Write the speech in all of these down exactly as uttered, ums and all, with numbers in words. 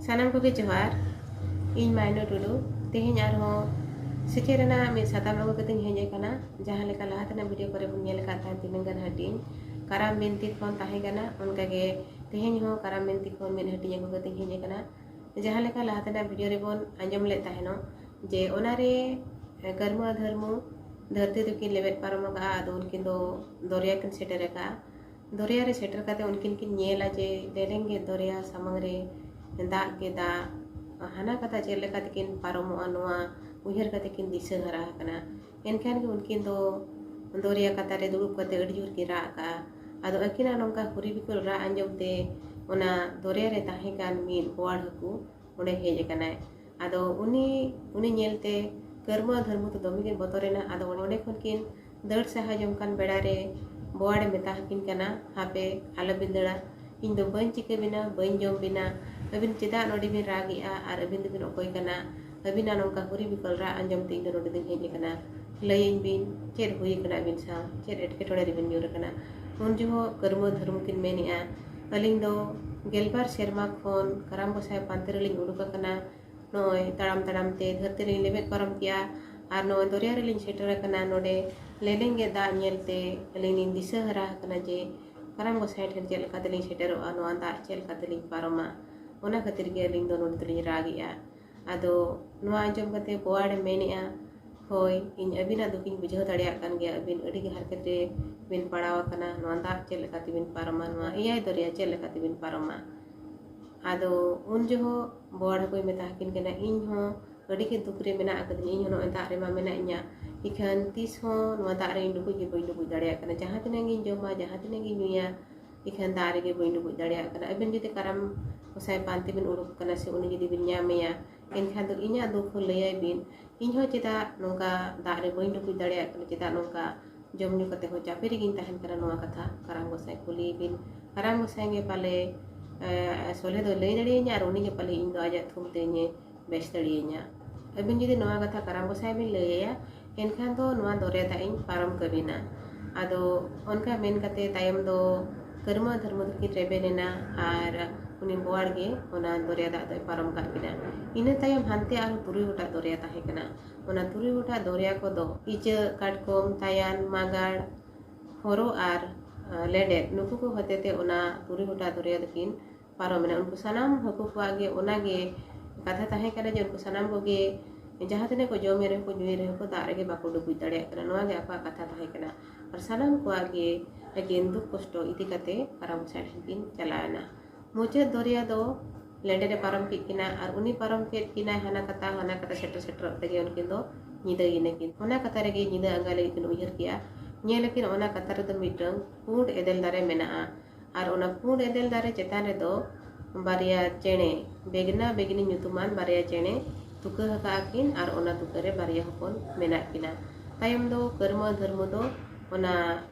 ᱥᱟᱱᱟᱢ ᱠᱚᱜᱮ ᱡᱚᱦᱟᱨ᱾ ᱤᱧ ᱢᱟᱭᱱᱚ ᱴᱩᱰᱩ᱾ ᱛᱮᱦᱮᱧ ᱟᱨᱦᱚᱸ ᱥᱮᱪᱮᱫ ᱨᱮᱱᱟᱜ ᱢᱤᱫ ᱥᱟᱛᱟᱢ ᱟᱹᱜᱩ ᱠᱟᱛᱮᱧ ᱦᱮᱡ ᱟᱠᱟᱱᱟ᱾ ᱡᱟᱦᱟᱸ ᱞᱮᱠᱟ ᱞᱟᱦᱟ ᱛᱮᱱᱟᱜ ᱵᱷᱤᱰᱤᱭᱳ ᱠᱚᱨᱮ ᱵᱚᱱ ᱧᱮᱞ ᱟᱠᱟᱫ ᱛᱟᱦᱮᱸ, ᱛᱤᱱᱟᱹᱜ ᱜᱟᱱ ᱦᱟᱹᱴᱤᱧ ᱠᱟᱨᱟᱢ ᱵᱤᱱᱛᱤ ᱠᱷᱚᱱ ᱛᱟᱦᱮᱸ ᱠᱟᱱᱟ, ᱚᱱᱠᱟᱜᱮ ᱛᱮᱦᱮᱧ ᱦᱚᱸ ᱠᱟᱨᱟᱢ ᱵᱤᱱᱛᱤ ᱠᱷᱚᱱ ᱢᱤᱫ ᱦᱟᱹᱴᱤᱧ ᱟᱹᱜᱩ ᱠᱟᱛᱮᱧ ᱦᱮᱡ ᱟᱠᱟᱱᱟ᱾ ᱡᱟᱦᱟᱸ ᱞᱮᱠᱟ ᱞᱟᱦᱟ ᱛᱮᱱᱟᱜ ᱵᱷᱤᱰᱤᱭᱳ ᱨᱮᱵᱚᱱ ᱟᱸᱡᱚᱢ ᱞᱮᱫ ᱛᱟᱦᱮᱱᱚᱜ, ᱡᱮ ᱚᱱᱟᱨᱮ ᱠᱟᱹᱨᱢᱩ ᱟᱨ ᱫᱷᱟᱹᱨᱢᱩ ᱫᱷᱟᱹᱨᱛᱤ ᱫᱚᱠᱤᱱ ᱞᱮᱵᱮᱫ ᱯᱟᱨᱚᱢ ᱟᱠᱟᱫᱼᱟ᱾ ᱟᱫᱚ ᱩᱱᱠᱤᱱ ᱫᱚ ᱫᱚᱨᱭᱟ ᱠᱤᱱ ᱥᱮᱴᱮᱨ ᱟᱠᱟᱫᱼᱟ᱾ ᱫᱚᱨᱭᱟ ᱨᱮ ᱥᱮᱴᱮᱨ ᱠᱟᱛᱮ ᱩᱱᱠᱤᱱ ᱠᱤᱱ ᱧᱮᱞᱟ ᱡᱮ ᱞᱮᱞᱮᱝ ᱜᱮ ᱫᱚᱨᱭᱟ ᱥᱟᱢᱟᱝ ᱨᱮ ᱫᱟᱜ ᱜᱮ ᱫᱟᱜ, ᱦᱟᱱᱟ ᱠᱟᱛᱷᱟ ᱪᱮᱫ ᱞᱮᱠᱟ ᱛᱮᱠᱤᱱ ᱯᱟᱨᱚᱢᱚᱜᱼᱟ, ᱱᱚᱣᱟ ᱩᱭᱦᱟᱹᱨ ᱠᱟᱛᱮ ᱠᱤᱱ ᱫᱤᱥᱟᱹ ᱦᱟᱨᱟ ᱟᱠᱟᱱᱟ᱾ ᱮᱱᱠᱷᱟᱱ ᱜᱮ ᱩᱱᱠᱤᱱ ᱫᱚ ᱫᱚᱨᱭᱟ ᱠᱟᱛᱟ ᱨᱮ ᱫᱩᱲᱩᱵ ᱠᱟᱛᱮ ᱟᱹᱰᱤ ᱡᱳᱨ ᱠᱤᱱ ᱨᱟᱜ ᱟᱠᱟᱜᱼᱟ᱾ ᱟᱫᱚ ᱟᱹᱠᱤᱱᱟᱜ ᱱᱚᱝᱠᱟ ᱦᱩᱨᱤ ᱵᱤᱠᱚᱞ ᱨᱟᱜ ᱟᱸᱡᱚᱢ ᱛᱮ ᱚᱱᱟ ᱫᱚᱨᱭᱟ ᱨᱮ ᱛᱟᱦᱮᱸ ᱠᱟᱱ ᱢᱤᱫ ᱵᱳᱣᱟᱲ ᱦᱟᱹᱠᱩ ᱚᱸᱰᱮ ᱦᱮᱡ ᱟᱠᱟᱱᱟᱭ᱾ ᱟᱫᱚ ᱩᱱᱤ, ᱩᱱᱤ ᱧᱮᱞᱛᱮ ᱠᱟᱹᱨᱢᱩ ᱟᱨ ᱫᱷᱟᱹᱨᱢᱩ ᱫᱚ ᱫᱚᱢᱮ ᱠᱤᱱ ᱵᱚᱛᱚᱨᱮᱱᱟ᱾ ᱟᱫᱚ ᱚᱸᱰᱮ ᱠᱷᱚᱱ ᱠᱤᱱ ᱫᱟᱹᱲ ᱥᱟᱦᱟ ᱡᱚᱝ ᱠᱟᱱ ᱵᱮᱲᱟ ᱨᱮ ᱵᱳᱣᱟᱲᱮ ᱢᱮᱛᱟ ᱟᱹᱠᱤᱱ ᱠᱟᱱᱟ, "ᱦᱟᱯᱮ, ᱟᱞᱚᱵᱤᱱ ᱫᱟᱹᱲᱟ, ᱤᱧ ᱫᱚ ᱵᱟᱹᱧ ᱪᱤᱠᱟᱹ ᱵᱤᱱᱟ, ᱵᱟᱹᱧ ᱡᱚᱢ ᱵᱤᱱᱟ, ᱟᱹᱵᱤᱱ ᱪᱮᱫᱟᱜ ᱱᱚᱰᱮ ᱵᱤᱱ ᱨᱟᱜᱮᱜᱼᱟ ᱟᱨ ᱟᱹᱵᱤᱱ ᱫᱚᱵᱤᱱ ᱚᱠᱚᱭ ᱠᱟᱱᱟ? ᱟᱹᱵᱤᱱᱟᱜ ᱱᱚᱝᱠᱟ ᱦᱩᱨᱤ ᱵᱤᱠᱚᱞ ᱨᱟᱜ ᱟᱸᱡᱚᱢ ᱛᱮ ᱤᱧ ᱫᱚ ᱱᱚᱰᱮ ᱫᱚᱧ ᱦᱮᱡ ᱟᱠᱟᱱᱟ, ᱞᱟᱹᱭᱟᱹᱧ ᱵᱤᱱ ᱪᱮᱫ ᱦᱩᱭ ᱟᱠᱟᱱᱟ ᱟᱹᱵᱤᱱ ᱥᱟᱶ, ᱪᱮᱫ ᱮᱴᱠᱮᱴᱚᱬᱮ ᱨᱮᱵᱤᱱ ᱧᱩᱨ ᱟᱠᱟᱱᱟ?" ᱩᱱ ᱡᱚᱦᱚᱜ ᱠᱟᱹᱨᱢᱩ ᱫᱷᱟᱹᱨᱢᱩ ᱠᱤᱱ ᱢᱮᱱᱮᱜᱼᱟ, "ᱟᱹᱞᱤᱧ ᱫᱚ ᱜᱮᱞᱵᱟᱨ ᱥᱮᱨᱢᱟ ᱠᱷᱚᱱ ᱠᱟᱨᱟᱢ ᱜᱚᱸᱥᱟᱭ ᱯᱟᱱᱛᱮ ᱨᱮᱞᱤᱧ ᱩᱰᱩᱠ ᱟᱠᱟᱱᱟ, ᱱᱚᱜᱼᱚᱭ ᱛᱟᱲᱟᱢ ᱛᱟᱲᱟᱢ ᱛᱮ ᱫᱷᱟᱹᱨᱛᱤ ᱞᱤᱧ ᱞᱮᱵᱮᱫ ᱯᱟᱨᱚᱢ ᱠᱮᱜᱼᱟ, ᱟᱨ ᱱᱚᱜᱼᱚᱭ ᱫᱚᱨᱭᱟ ᱨᱮᱞᱤᱧ ᱥᱮᱴᱮᱨ ᱟᱠᱟᱱᱟ᱾ ᱱᱚᱰᱮ ᱞᱮᱞᱮᱝ ᱜᱮ ᱫᱟᱜ ᱧᱮᱞᱛᱮ ᱟᱹᱞᱤᱧ ᱞᱤᱧ ᱫᱤᱥᱟᱹ ᱦᱟᱨᱟ ᱟᱠᱟᱱᱟ ᱡᱮ ᱠᱟᱨᱟᱢ ᱜᱚᱸᱥᱟᱭ ᱴᱷᱮᱱ ᱪᱮᱫ ᱞᱮᱠᱟ ᱛᱮᱞᱤᱧ ᱥᱮᱴᱮᱨᱚᱜᱼᱟ, ᱱᱚᱣᱟ ᱫᱟᱜ ᱪᱮᱫ ᱞᱮᱠᱟ ᱛᱮᱞᱤᱧ ᱯᱟᱨᱚᱢᱟ, ᱚᱱᱟ ᱠᱷᱟᱹᱛᱤᱨ ᱜᱮ ᱟᱹᱞᱤᱧ ᱫᱚ ᱱᱚᱰᱮ ᱫᱚᱞᱤᱧ ᱨᱟᱜᱮᱜᱼᱟ᱾" ᱟᱫᱚ ᱱᱚᱣᱟ ᱟᱸᱡᱚᱢ ᱠᱟᱛᱮ ᱵᱳᱣᱟᱲᱮ ᱢᱮᱱᱮᱜᱼᱟ, "ᱦᱳᱭ, ᱤᱧ ᱟᱹᱵᱤᱱᱟᱜ ᱫᱩᱠᱤᱧ ᱵᱩᱡᱷᱟᱹᱣ ᱫᱟᱲᱮᱭᱟᱜ ᱠᱟᱱ ᱜᱮᱭᱟ, ᱟᱹᱵᱤᱱ ᱟᱹᱰᱤ ᱜᱮ ᱦᱟᱨᱠᱮᱛ ᱨᱮ ᱵᱤᱱ ᱯᱟᱲᱟᱣ ᱟᱠᱟᱱᱟ, ᱱᱚᱣᱟ ᱫᱟᱜ ᱪᱮᱫ ᱞᱮᱠᱟ ᱛᱮᱵᱤᱱ ᱯᱟᱨᱚᱢᱟ, ᱱᱚᱣᱟ ᱮᱭᱟᱭ ᱫᱚᱨᱭᱟ ᱪᱮᱫ ᱞᱮᱠᱟ ᱛᱮᱵᱤᱱ ᱯᱟᱨᱚᱢᱟ?" ᱟᱫᱚ ᱩᱱ ᱡᱚᱦᱚᱜ ᱵᱳᱣᱟᱲ ᱦᱟᱹᱠᱩᱭ ᱢᱮᱛᱟ ᱟᱹᱠᱤᱱ ᱠᱟᱱᱟ, "ᱤᱧ ᱦᱚᱸ ᱟᱹᱰᱤ ᱜᱮ ᱫᱩᱠ ᱨᱮ ᱢᱮᱱᱟᱜ ᱟᱠᱟᱫᱤᱧᱟ, ᱤᱧ ᱦᱚᱸ ᱱᱚᱜᱼᱚᱭ ᱫᱟᱜ ᱨᱮᱢᱟ ᱢᱮᱱᱟᱜ ᱤᱧᱟ, ᱤᱠᱷᱟᱹᱱ ᱛᱤᱥ ᱦᱚᱸ ᱱᱚᱣᱟ ᱫᱟᱜ ᱨᱮ ᱤᱧ ᱰᱩᱵᱩᱡ ᱜᱮ ᱵᱟᱹᱧ ᱰᱩᱵᱩᱡ ᱫᱟᱲᱮᱭᱟᱜ ᱠᱟᱱᱟ, ᱡᱟᱦᱟᱸ ᱛᱤᱱᱟᱹᱜ ᱜᱤᱧ ᱡᱚᱢᱟ, ᱡᱟᱦᱟᱸ ᱛᱤᱱᱟᱹᱜ ᱜᱤᱧ ᱧᱩᱭᱟ, ᱤᱠᱷᱟᱹᱱ ᱫᱟᱜ ᱨᱮᱜᱮ ᱵᱟᱹᱧ ᱰᱩᱵᱩᱡ ᱫᱟᱲᱮᱭᱟᱜ ᱠᱟᱱᱟ᱾ ᱟᱹᱵᱤᱱ ᱡᱩᱫᱤ ᱠᱟᱨᱟᱢ ᱜᱚᱸᱥᱟᱭ ᱯᱟᱱᱛᱮ ᱵᱤᱱ ᱩᱰᱩᱠ ᱟᱠᱟᱱᱟ ᱥᱮ ᱩᱱᱤ ᱡᱩᱫᱤ ᱵᱤᱱ ᱧᱟᱢᱮᱭᱟ, ᱮᱱᱠᱷᱟᱱ ᱫᱚ ᱤᱧᱟᱹᱜ ᱫᱩᱠ ᱦᱚᱸ ᱞᱟᱹᱭᱟᱭ ᱵᱤᱱ, ᱤᱧ ᱦᱚᱸ ᱪᱮᱫᱟᱜ ᱱᱚᱝᱠᱟ ᱫᱟᱜ ᱨᱮ ᱵᱟᱹᱧ ᱰᱩᱵᱩᱡ ᱫᱟᱲᱮᱭᱟᱜ ᱠᱟᱱᱟ, ᱪᱮᱫᱟᱜ ᱱᱚᱝᱠᱟ ᱡᱚᱢ ᱧᱩ ᱠᱟᱛᱮ ᱦᱚᱸ ᱪᱟᱯᱮ ᱨᱮᱜᱤᱧ ᱛᱟᱦᱮᱱ ᱠᱟᱱᱟ, ᱱᱚᱣᱟ ᱠᱟᱛᱷᱟ ᱠᱟᱨᱟᱢ ᱜᱚᱸᱥᱟᱭ ᱠᱩᱞᱤᱭᱮ ᱵᱤᱱ᱾ ᱠᱟᱨᱟᱢ ᱜᱚᱸᱥᱟᱭ ᱜᱮ ᱯᱟᱞᱮ, ᱮ, ᱥᱚᱞᱦᱮ ᱫᱚ ᱞᱟᱹᱭ ᱫᱟᱲᱮᱭᱟᱹᱧᱟ ᱟᱨ ᱩᱱᱤ ᱜᱮ ᱯᱟᱞᱮ ᱤᱧ ᱫᱚ ᱟᱡᱟᱜ ᱛᱷᱩᱢ ᱛᱮ ᱤᱧᱮ ᱵᱮᱥ ᱫᱟᱲᱮᱭᱟᱹᱧᱟ᱾ ᱟᱹᱵᱤᱱ ᱡᱩᱫᱤ ᱱᱚᱣᱟ ᱠᱟᱛᱷᱟ ᱠᱟᱨᱟᱢ ᱜᱚᱸᱥᱟᱭ ᱵᱤᱱ ᱞᱟᱹᱭ ᱟᱭᱟ, ᱮᱱᱠᱷᱟᱱ ᱫᱚ ᱱᱚᱣᱟ ᱫᱚᱨᱭᱟ ᱫᱟᱜ ᱤᱧ ᱯᱟᱨᱚᱢ ᱠᱟᱹᱵᱤᱱᱟ᱾ ᱟᱫᱚ ᱚᱱᱠᱟ ᱢᱮᱱ ᱠᱟᱛᱮ ᱛᱟᱭᱚᱢ ᱫᱚ ᱠᱟᱹᱨᱢᱩ ᱟᱨ ᱫᱷᱟᱹᱨᱢᱩ ᱫᱚᱠᱤᱱ ᱨᱮᱵᱮᱱ ᱮᱱᱟ ᱟᱨ ᱩᱱᱤ ᱵᱳᱣᱟᱲ ᱜᱮ ᱚᱱᱟ ᱫᱚᱨᱭᱟ ᱫᱟᱜ ᱫᱚᱭ ᱯᱟᱨᱚᱢ ᱠᱟᱜ ᱠᱤᱱᱟ᱾ ᱤᱱᱟᱹ ᱛᱟᱭᱚᱢ ᱦᱟᱱᱛᱮ ᱟᱨᱦᱚᱸ ᱛᱩᱨᱩᱭ ᱜᱚᱴᱟᱝ ᱫᱚᱨᱭᱟ ᱛᱟᱦᱮᱸ ᱠᱟᱱᱟ᱾ ᱚᱱᱟ ᱛᱩᱨᱩᱭ ᱜᱚᱴᱟᱝ ᱫᱚᱨᱭᱟ ᱠᱚᱫᱚ ᱤᱪᱟᱹᱜ, ᱠᱟᱴᱠᱚᱢ, ᱛᱟᱭᱟᱱ, ᱢᱟᱜᱟᱲ, ᱦᱚᱨᱚ ᱟᱨ, ᱟᱸ, ᱞᱮᱸᱰᱮᱫ, ᱱᱩᱠᱩ ᱠᱚ ᱦᱚᱛᱮᱛᱮ ᱚᱱᱟ ᱛᱩᱨᱩᱭ ᱜᱚᱴᱟᱝ ᱫᱚᱨᱭᱟ ᱫᱚᱠᱤᱱ ᱯᱟᱨᱚᱢᱮᱱᱟ᱾ ᱩᱱᱠᱩ ᱥᱟᱱᱟᱢ ᱦᱟᱹᱠᱩ ᱠᱚᱣᱟᱜ ᱜᱮ ᱚᱱᱟ ᱜᱮ ᱠᱟᱛᱷᱟ ᱛᱟᱦᱮᱸ ᱠᱟᱱᱟ ᱡᱮ ᱩᱱᱠᱩ ᱥᱟᱱᱟᱢ ᱠᱚᱜᱮ ᱡᱟᱦᱟᱸ ᱛᱤᱱᱟᱹᱜ ᱠᱚ ᱡᱚᱢᱮᱫ ᱨᱮᱦᱚᱸ ᱠᱚ ᱧᱩᱭᱮᱫ ᱨᱮᱦᱚᱸ ᱠᱚ ᱫᱟᱜ ᱨᱮᱜᱮ ᱵᱟᱠᱚ ᱰᱩᱵᱩᱡ ᱫᱟᱲᱮᱭᱟᱜ ᱠᱟᱱᱟ᱾ ᱱᱚᱣᱟ ᱜᱮ ᱟᱠᱚᱣᱟᱜ ᱠᱟᱛᱷᱟ ᱛᱟᱦᱮᱸ ᱠᱟᱱᱟ᱾ ᱟᱨ ᱥᱟᱱᱟᱢ ᱠᱚᱣᱟᱜ ᱜᱮ ᱟᱹᱠᱤᱱ ᱫᱩᱠ ᱠᱚᱥᱴᱚ ᱤᱫᱤ ᱠᱟᱛᱮ ᱯᱟᱨᱚᱢ ᱥᱮᱫ ᱠᱤᱱ ᱪᱟᱞᱟᱣᱮᱱᱟ᱾ ᱢᱩᱪᱟᱹᱫ ᱫᱚᱨᱭᱟ ᱫᱚ ᱞᱮᱸᱰᱮᱫ ᱮ ᱯᱟᱨᱚᱢ ᱠᱮᱫ ᱠᱤᱱᱟ ᱟᱨ ᱩᱱᱤ ᱯᱟᱨᱚᱢ ᱠᱮᱫ ᱠᱤᱱᱟᱭ ᱦᱟᱱᱟ ᱠᱟᱛᱟ, ᱦᱟᱱᱟ ᱠᱟᱛᱟ ᱥᱮᱴᱮᱨ ᱥᱮᱴᱮᱨᱚᱜ ᱛᱮᱜᱮ ᱩᱱᱠᱤᱱ ᱫᱚ ᱧᱤᱫᱟᱹᱭᱮᱱᱟ ᱠᱤᱱ᱾ ᱚᱱᱟ ᱠᱟᱛᱟ ᱨᱮᱜᱮ ᱧᱤᱫᱟᱹ ᱟᱸᱜᱟ ᱞᱟᱹᱜᱤᱫ ᱠᱤᱱ ᱩᱭᱦᱟᱹᱨ ᱠᱮᱜᱼᱟ᱾ ᱧᱮᱞ ᱟᱹᱠᱤᱱ ᱚᱱᱟ ᱠᱟᱛᱟ ᱨᱮᱫᱚ ᱢᱤᱫᱴᱟᱝ ᱯᱩᱸᱰ ᱮᱫᱮᱞ ᱫᱟᱨᱮ ᱢᱮᱱᱟᱜᱼᱟ᱾ ᱟᱨ ᱚᱱᱟ ᱯᱩᱸᱰ ᱮᱫᱮᱞ ᱫᱟᱨᱮ ᱪᱮᱛᱟᱱ ᱨᱮᱫᱚ ᱵᱟᱨᱭᱟ ᱪᱮᱬᱮ, ᱵᱮᱜᱽᱱᱟ ᱵᱮᱜᱽᱱᱤ ᱧᱩᱛᱩᱢᱟᱱ ᱵᱟᱨᱭᱟ ᱪᱮᱬᱮ ᱛᱩᱠᱟᱹ ᱟᱠᱟᱫᱼᱟ ᱠᱤᱱ ᱟᱨ ᱚᱱᱟ ᱛᱩᱠᱟᱹ ᱨᱮ ᱵᱟᱨᱭᱟ ᱦᱚᱯᱚᱱ ᱢᱮᱱᱟᱜ ᱠᱤᱱᱟ᱾ ᱛᱟᱭᱚᱢ ᱫᱚ ᱠᱟᱹᱨᱢᱟᱹ ᱫᱷᱟᱹᱨᱢᱩ ᱫᱚ ᱚᱱᱟ,